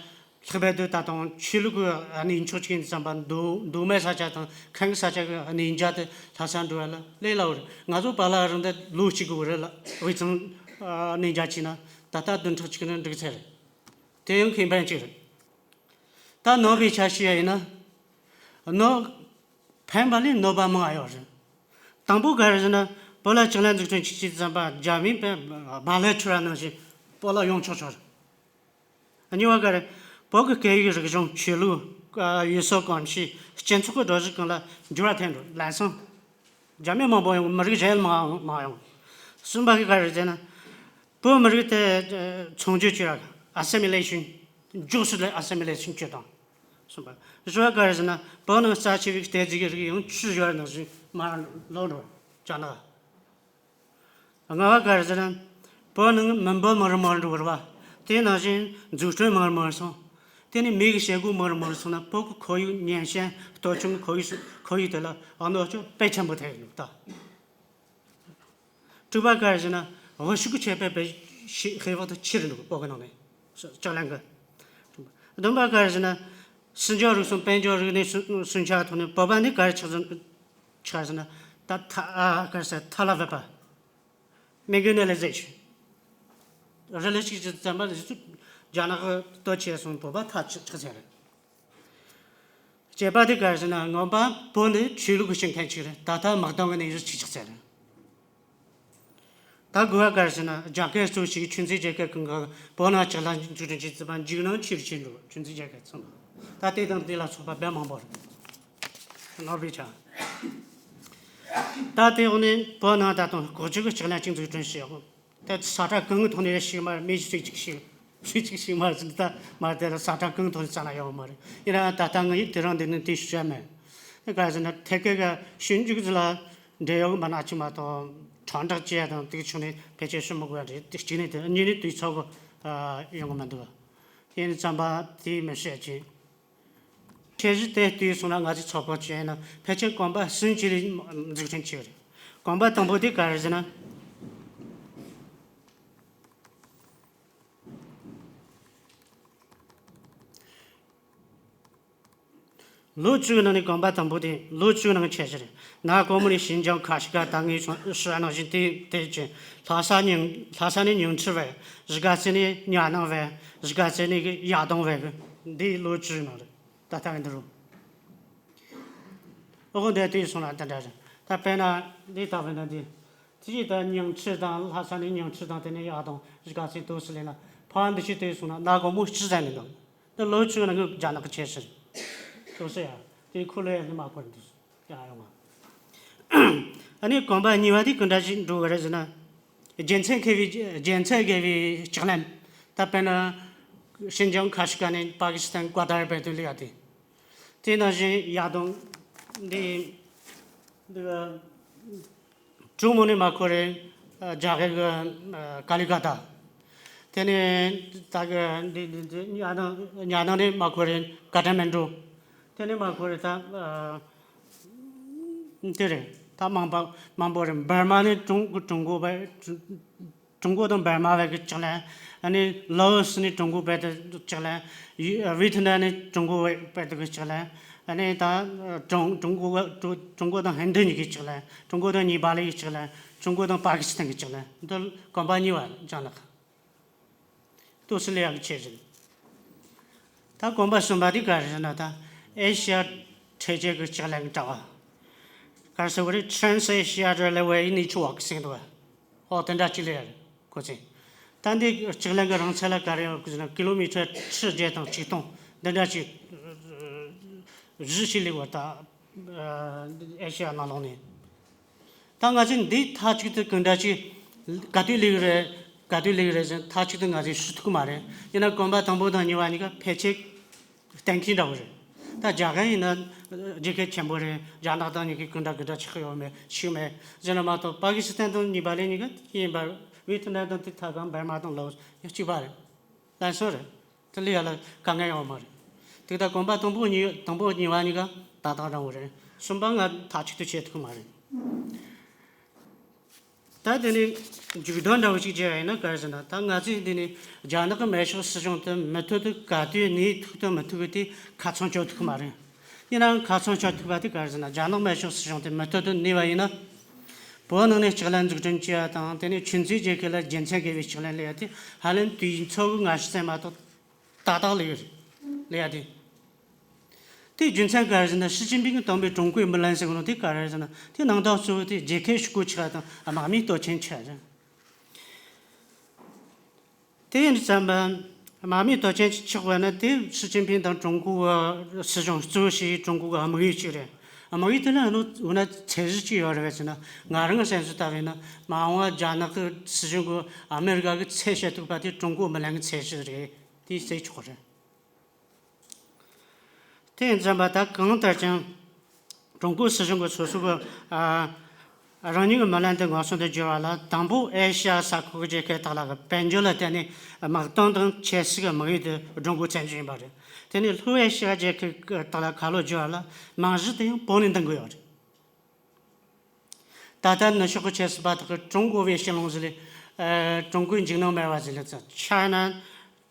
ལྷག་པར་དུ་ད་དུང་ཆོས་ལུགས་ཀྱི་གནས་མཆོག་ཅིག་ཡིན་དུས་ཙམ་པ། མདོ་མདོ་སྨད་ས་ཆ་དང་ཁམས་ས་ཆ་གི་གནས་མཇལ་དུ་ལྷ་ས་འགྲོ་བ་ལ་ལས་སླ་བོ་རེད། ང་ཚོ་བར་ལ་རང་འདི་ལོ་གཅིག་གི་བར་ལ་དབུས་གཙང་གནས་མཇལ་བྱས་ན་ད་ལྟ་བདུན་ཕྲག་གཅིག་ནང་འགྲིག་ཚར་རེད། དེ་ཡང་ཁེ་ཕན་གཅིག་རེད། ད་གནོད་པའི་ཆ་བཤད་ཡ་ཡིན་ན། གནོད་ཕན་པ་ལས་གནོད་པ་མང་ཡོད་རེད། དང་པོ་ག་རེ་ཟེར་ན། བོད་ལ་ལྕགས་ལན་འཛུགས་སྐྲུན་བྱེད་དུས་ཙམ་པ་རྒྱ་མིའི་དཔེ་རྦ་རླབས་འཕྱུར་བ་ནང་བཞིན་བོད་ལ་ཡོང་ཆོག་ཆོག་རེད། གཉིས་པ་ག་རེ། བོད་ཀྱི་སྐད་ཡིག་རིག་གཞུང་། ཆོས་ལུགས། ཡུལ་སྲོལ་གོམས་གཤིས། སྤྱི་ཚོགས་ཀྱི་སྒྲིག་གཞི་སྒང་ལ་འགྱུར་བ་ཐེབས་འགྲོ། ལམ་སང་རྒྱ་མི་མང་པོ་ཡོང་། མི་རིགས་གཞན་མང་མང་ཡོང་། གསུམ་པ་གི་ག་རེ་ཟེར་ན། བོད་མི་རིགས་དེ་ཚོང་སྒྱུར་བྱེད་ཡ། ཨ་སི་མི་ལེ་ཤིན། མགྱོགས་སུ་ལ་ཨ་སི་མི་ལེ་ཤིན་བྱེད་སྟངས། གསུམ་པ། བཞི་པ་ག་རེ་ཟེར་ན། བོད་ནང་རྩ་ཆེ་བའི་གཏེར་རྫས་ཀྱི་རིགས་ཡང་ཆུ་བཞུར་ནང་བཞིན་མར་ལོག་འགྲོ། རྒྱ་ནག་ལྔ་པ་ག་རེ་ཟེར་ན། བོད་ནང་མི་འབོར་མང་རུ་མང་རུ་འགྲོ་བ་རེད་བ། དེ་ནང་བཞིན་འཛུགས་སྐྲུན་མང་རུ་མང་རུ་སོང་། དེ་ནི་མི་གི་བྱེད་སྒོ་མང་རུ་མང་རུ་སོང་ན་བོད་ཀྱི་ཁོར་ཡུག་ཉམས་ཞན་སྟོབས་ཆུང་གི་ཁོར་ཡུག་སུ་ཁོར་ཡུག་དེ་ལ་གནོད་སྐྱོན་དཔེ་ཆེན་པོ་ཐེབས་ཡོད་ད། དྲུག་པ་ག་རེ་ཟེར་ན། འོ་ཤུགས་ཆེ་བའི་བའི་ཤི་ཧེ་བག་ཏུ་ཆེ་རུ་འགྲོ་བོད་ཀྱི་ནང་ནས་ལྕགས་ལན་གི། བདུན་པ་ག་རེ་ཟེར་ན། སྲིད་འབྱོར་རིག་གསུམ་དཔལ་འབྱོར་རིག་གནས་སུ་སུན་ཆགས་ཐོག་ནས་བོད་པ་ནི་ག་རེ་ཆགས་ཟིན་ཆགས་ཟིན་ན། ད་ཐ་ཨ་ག་རེ་ཟེར། ཐ་ལ་བབས་པ། མེ་གི་ནེ་ལི་ཟེ་ཤིན། རི་ལི་ཅིག་ཅིག་ཙམ་པ་རི་ཚུ་རྒྱ་ནག་གི་སྟོད་ཆས་སོང་བོད་པ་ཐ་ཆགས་ཆགས་ཟེར། བྱས་པ་དེ་ག་རེ་ཟེར་ན། ངོ་མ་བོད་འདི་ཆོས་ལུགས་ཀྱི་སྤྱི་ཁན་ཅིག་རེད། ད་ལྟ་དམག་དོན་གྱི་གནས་ཡུལ་ཅིག་ཆགས་ཚར། ད་དགུ་པ་ག་རེ་ཟེར་ན། རྒྱ་སྐད་གཙོས་བྱས་ཆོས་འཛིན་རྒྱལ་ཁབ་ཀྱི་ངག་བོད་ནང་ལྕགས་ལན་འཛུགས་སྐྲུན་བྱེད་ཚུལ་པ་འཇིགས་སྣང་ཆེ་རུ་ཆེ་འགྲོ། ཆོས་འཛིན་རྒྱལ་ཁབ་ཚང་མ། ད་དེ་དང་དེ་ལ་སོགས་པ་དཔེ་མང་པོ་རེད། ནོར་བའི་ཆ། ད་དེ་འོག་ནས་བོད་ནང་ད་དུང་ལྐོག་ཇུས་ཀྱི་ལྕགས་ལན་ཅིག་འཛུགས་སྐྲུན་བྱས་ཡོད། ད་ས་ཁྲ་གང་གི་ཐོག་ནས་ཞིག་མ་རེད། མི་ཞིག་ཅིག་ཞིག་ཞིག་ཅིག་ཞིག་མ་རེད། ད་མ་རེད། དེ་ལ་ས་ཁྲ་གང་གི་ཐོག་ནས་བཙལ་ན་ཡོང་མ་རེད། ཡིན་ན་ད་ལྟ་ངས་དེ་རིང་འདི་ནས་དེ་ཞུ་ཡ་མེད། ཨེ་ག་རེ་ཟེར་ན། ཐད་ཀའི་ཞིབ་འཇུག་ལ་འབྲེལ་ཡོད་མི་སྣ་གཅིག་མ་གཏོགས་དྲིལ་བསྒྲགས་བྱས་དང་དེ་གི་ཕྱོགས་ནས་ཕལ་ཆེར་ཞུ་མི་དགོས་པ་རེད། དེ་གཅིག་ནས་དེ་གཉིས་ནས་དུས་ཚོད་གི་ཡོང་གི་མི་འདུག་ཡིན་ཙམ་པ་དེ་མི་བཤད་ཅིང་། ཁྱེད་ཀྱིས་དེ་ལྟོས་སོང་ན། ང་ཚོའི་ཚོགས་པ་བྱས་ན་ཕལ་ཆེར་གོམ་པ་གསུམ་ཅིག་ལ་འཛུགས་སྐྲུན་བྱས་རེད། གོམ་པ་དང་པོ་དེ་ག་རེ་ཟེར་ན། ལོ་བཅུའི་ནང་ནས་གོམ་པ་དང་པོ་དེ་ལོ་བཅུའི་ནང་ཆད་ཀྱི་རེད། ན་གོང་མ་ནས་ཞིན་ཅང་ཁ་ཤི་ཀ་ད་ངས་ཞུ་ཞུ་བ་ནང་བཞིན་དེ་དེ་བྱས། ལྷ་ས་ཉིང་ལྷ་ས་ནས་ཉིང་ཁྲི་བར། གཞིས་ཀ་རྩེ་ནས་གཉའ་ནང་བར། གཞིས་ཀ་རྩེ་ནས་གི་ཡ་དོང་བར་གི། འདི་ལོ་བཅུའི་ནང་རེད། ད་ལྟ་གི་འདི་རུ། ཨོ་ཁོ་འདི་དུས་སོང་ན་འདི་འདྲ་རེད། ད་དཔེར་ན་འདི་ལྟ་བུ་ན་འདི། དེ་ད་ཉིང་ཁྲི་དང་ལྷ་ས་ནས་ཉིང་ཁྲི་དང་དེ་ནས་ཡར་དང་རི་ཁ་སེ་ཏོག་སི་ལེ་ན་ཕ་འདི་ཤི་དེ་སོང་ན་ན་གོ་མོ་སྤྱི་ཟན་ནས་དང་། ད་ལོ་ཆུ་ན་ངུ་རྒྱ་ནག་གི་ཆེ་ཤི་ཏོག་སི་ཡ་དེ་ཁུ་ལོ་ཡ་ནི་མ་གོ་འདུག་ཡ་ཡོང་བ། ཨ་ནི་གོམ་པ་གཉིས་པ་དེ་གི་འདྲ་ཞིག་འགྲོ་གི་རེད་ཟེར་ན། རྒྱལ་མཚན་དགེ་བའི་རྒྱལ་མཚན་དགེ་བའི་ལྕགས་ལམ། ད་དཔེར་ན་ཤིན་ཅང་ཁ་ཤི་ཀ་ནས་པ་ཀི་སི་ཐན་ཀ་ཏར་བར་དུ་ལ་ཡ་དེ། དེ་ནང་བཞིན་ཡར་དང་འདི་འདི་ཀྲུང་མོ་ནས་མར་ཁོ་རེ་རྒྱ་གར་གི་ཀ་ལི་ཀ་ཏ། དེ་ནས་ད་གི་འདི་འདི་འདི་ཉ་ནང་ཉ་ནང་ནས་མར་ཁོ་རེ་ཀ་ཐ་མན་ཌུ། དེ་ནས་མར་ཁོ་རེ་ད་དེ་རེད། ད་མང་པ་མང་པོ་རེད། འབར་མ་ནས་ཀྲུང་ཀྲུང་གོ་བར། ཀྲུང་གོ་དང་འབར་མ་བར་གྱི་ལྕགས་ལམ། ཨ་ནི་ལ་ཨོ་སི་ནས་ཀྲུང་གོ་བར་དུ་ལྕགས་ལམ། ཡུ་ཝི་ཐི་ནམ་ནས་ཀྲུང་གོ་བར་དུ་གི་ལྕགས་ལམ། ཨ་ནི་ད་ཀྲུང་ཀྲུང་གོ་ཀྲུང་ཀྲུང་གོ་དང་ཧིན་རྡུ་གཉིས་ཀྱི་ལྕགས་ལམ། ཀྲུང་གོ་དང་ནེ་པ་ལི་ཡི་ལྕགས་ལམ། ཀྲུང་གོ་དང་པ་ཀི་སི་ཐན་གྱི་ལྕགས་ལམ། འདི་གོམ་པ་གཉིས་པ་རྒྱ་ནག་ཏུ་སི་ལེ་ཡག་གི་ཆེད་རེད། ད་གོམ་པ་གསུམ་པ་དེ་ག་རེ་ཟེར་ན། ད་ཨེ་ཤི་ཡ་འཕྲེད་རྒྱས་ཀྱི་ལྕགས་ལམ་གྱི་དྲ་བ། ག་རེ་ཟེར་བ་རེད། Trans Asia Railway Network ཟེར་འདུག་བ། ཨོ་དེ་འདྲ་ཅིག་ལས་རེད་གོ་ཚེ། ད་འདི་ལྕགས་ལམ་གྱི་རིང་ཚད་ལ་ག་རེ་ཡོད་ཟེར་ན། ཀི་ལོ་མི་ཊར་ཁྲི་བརྒྱད་དང་ཆིག་སྟོང་འདི་འདྲ་ཅིག་བཞི་ཞིག་ལས་བ། ད་ཨེ་ཤི་ཡ་ནང་ལོགས་ནས། ད་ང་ཚོས་འདི་མཐའ་གཅིག་ཏུ་གང་འདྲ་ཅིག་ག་དུས་ལེགས་རེད། ག་དུས་ལེགས་རེད་ཟེར་མཐའ་གཅིག་ཏུ་ང་ཚོས་ཞུ་ཐུབ་ཀྱི་མ་རེད། ཡིན་ན་གོམ་པ་དང་པོ་དང་གཉིས་པ་གཉིས་ཀ་ཕལ་ཆེར་གཏན་འཁེལ་འདྲ་བོ་རེད། ད་རྒྱ་གར་ཡིན་ན་རྒྱལ་ཁབ་ཆེན་པོ་རེད། རྒྱ་ནག་དང་གཉིས་ཀས་གང་འདྲ་གང་འདྲ་ཆགས་ཡོད་མེད་ཤེས་མེད་ཟེར་ན་མ་གཏོགས། པ་ཀི་སི་ཐན་དང་ནེ་པ་ལི་གཉིས་ཀ་ཡིན་པ། ཝི་ཐི་ནམ་དང་དེ་ཐད་ཀ་འབར་མ་དང་ལའོ་སི་གཅིག་པ་རེད། ལན་སོང་རེད། དེ་ལས་ཡ་ལ་དཀའ་ངལ་ཡོང་མ་རེད། དེ་ལྟར་གོམ་པ་དང་པོ་གཉིས་དང་པོ་གཉིས་པ་གཉིས་ཀ་ཏག་ཏག་རང་བ་རེད། གསུམ་པ་ང་མཐའ་གཅིག་ཏུ་བྱེད་ཐུབ་ཀྱི་མ་རེད། ད་དེ་ནས་མཇུག་སྡོམ་འདྲ་བོ་ཞིག་བྱས་པ་ཡིན་ན་ག་རེ་ཟེར་ན། ད་ང་ཚོས་འདི་ནས་རྒྱ་ནག་གི་མེ་སྒྱོགས་སྲིད་གཞུང་དེ་མུ་མཐུད་དུ་ག་དུས་གནས་ཐུབ་དང་མི་ཐུབ་ཀྱི་དེ་ཁ་ཚོན་གཅོད་ཐུབ་ཀྱི་མ་རེད། ཡིན་ནའང་ཁ་ཚོན་གཅོད་ཐུབ་པ་དེ་ག་རེ་ཟེར་ན། རྒྱ་ནག་མེ་སྒྱོགས་སྲིད་གཞུང་དེ་མུ་མཐུད་དུ་གནས་པ་ཡིན་ན། བོད་ནང་ནས་ལྕགས་ལམ་འཛུགས་སྐྲུན་བྱས་པ་དང་། དེ་ནས་ཆུ་མཛོད་རྒྱལ་ཁབ་ལ་རྒྱལ་མཚན་དགེ་བའི་ལྕགས་ལམ་སླེབས་ཡ་དེ་ཧ་ལམ་དུས་ཡུན་འཚོ་གི་ལྔ་བཅུ་ཙམ་མ་གཏོགས་ཏག་ཏག་ལས་ཡོད་རེད། ལས་ཡ་དེ། དེའི་རྒྱུ་མཚན་ག་རེ་ཟེར་ན། ཞི་ཅིན་ཕིང་གིས་བཏོན་པའི་ཀྲུང་གོའི་མི་ལན་ཟེར་གི་ནོ་དེ་ག་རེ་ཟེར་ན། དེ་ནང་དོན་གཙོ་བོ་དེ་རྒྱལ་ཁབ་ཕྱུག་པོ་ཆགས་དང་དམག་མིའི་དོན་རྐྱེན་ཆགས་རེད། དེ་ཡིན་ཙམ་པ། དམག་མིའི་དོན་རྐྱེན་ཆགས་པ་ནི་དེ་ཞི་ཅིན་ཕིང་དང་ཀྲུང་གོའི་སྲིད་གཞུང་གཙོ་བོ་ཞིག་ཀྲུང་གོ་གི་དམིགས་ཡུལ་གཅིག་རེད། དམིགས་ཡུལ་དེ་ལ་འོ་ན་ཚད་གཞི་གཅིག་ཡོད་རེད་ཟེར་ན། ང་རང་གི་བསམ་ཚུལ་ལྟ་བས་ན། མ་འོངས་པ་རྒྱ་ནག་གི་སྲིད་གཞུང་གིས་ཨ་མེ་རི་ཀ་གི་ཚད་བཤད་ཐུབ་པ་དེ་ཀྲུང་གོའི་མི་ལན་གྱི་ཚད་གཞི་རེད། དེ་གསལ་ཆོག་རེད། དེ་ཡིན་ཙམ་པ། ད་གང་ལྟར་ཀྱང་ཀྲུང་གོའི་སྲིད་གཞུང་གིས་སོ་སོ་གི་ཨ་རང་ཉིད་ཀྱི་མི་ལན་དེ་མངགས་ཟིན་དུ་བསྒྱུར་བ་ལ། དང་པོ་ཨེ་ཤ་ཡ་ས་ཁུལ་གྱི་རྒྱལ་ཁབ་དག་ལ་གི་དཔལ་འབྱོར་ལ་བརྟེན་ནས་དམག་དོན་དང་ཆབ་སྲིད་ཀྱི་དམིགས་ཡུལ་དེ་ཀྲུང་གོས་བཙན་འཛུལ་ཡིན་པ་རེད། དེ་ནས་ལྷོ་ཨེ་ཤ་ཡ་རྒྱལ་ཁབ་དག་ལ་ཁ་ལོ་བསྒྱུར་བ་ལ་རྨང་གཞི་དེ་ཡང་བོད་ནས་འདིང་གི་ཡོད་རེད། ད་ལྟ་ནུབ་ཕྱོགས་ཀྱི་ཆབ་སྲིད་པ་དག་གིས་ཀྲུང་གོ་བའི་ཕྱི་ལོགས་ཟེར་ལེ། ཨ་ཀྲུང་གོའི་འཇིགས་སྣང་མེད་པ་ཟེར་ལེ་ཙང་། China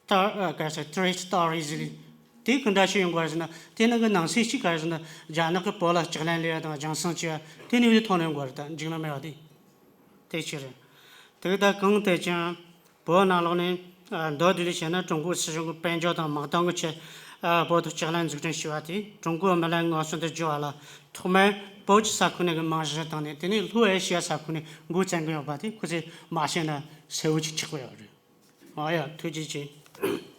ཏ་ཨ་ག་ཟེར། Territory ཟེར་ལེ། དེ་ག་འདྲ་ཞིག་ཡོང་དགོས་རེད་ཟེར་ན། དེ་ནང་གི་ནང་གསེས་གཅིག་ག་རེ་ཟེར་ན། རྒྱ་ནག་གིས་བོད་ལ་ལྕགས་ལམ་སླེབས་ཡ་དང་རྒྱང་སྲིང་བྱས་ཡ་དེ་ནས་ཐོག་ནས་ཡོང་དགོས་རེད། ད་འཇིགས་སྣང་མེད་པ་དེ་དེ་ཅིག་རེད། དེ་ག་ད་གང་ལྟར་ཀྱང་བོད་ནང་ལོགས་ནས་ཨ་མདོར་བསྡུས་ཏེ་བཤད་ན། ཀྲུང་གོའི་སྲིད་གཞུང་གིས་དཔལ་འབྱོར་དང་དམག་དོན་གྱི་ཆེད་ཨ་བོད་དུ་ལྕགས་ལམ་འཛུགས་སྐྲུན་བྱས་པ་དེ་ཀྲུང་གོའི་མི་ལན་མངགས་ཟིན་དུ་བསྒྱུར་བ་ལ། ཐོག་མར་བོད་ཀྱི་ས་ཁུལ་ནས་ཀྱི་རྨང་གཞི་བཏིང་ནས། དེ་ནས་ལྷོ་ཨེ་ཤི་ཡ་ས་ཁུལ་ནས་འགོ་བཙུགས་ཀྱི་ཡོད་པ་དེ་ཁོ་ཚོས་མ་ཤེས་ན་གསལ་བོ་ཅིག་ཆགས་པ་ཡོད་རེད། ཨ་ཡ། ཐུགས་རྗེ་ཆེ།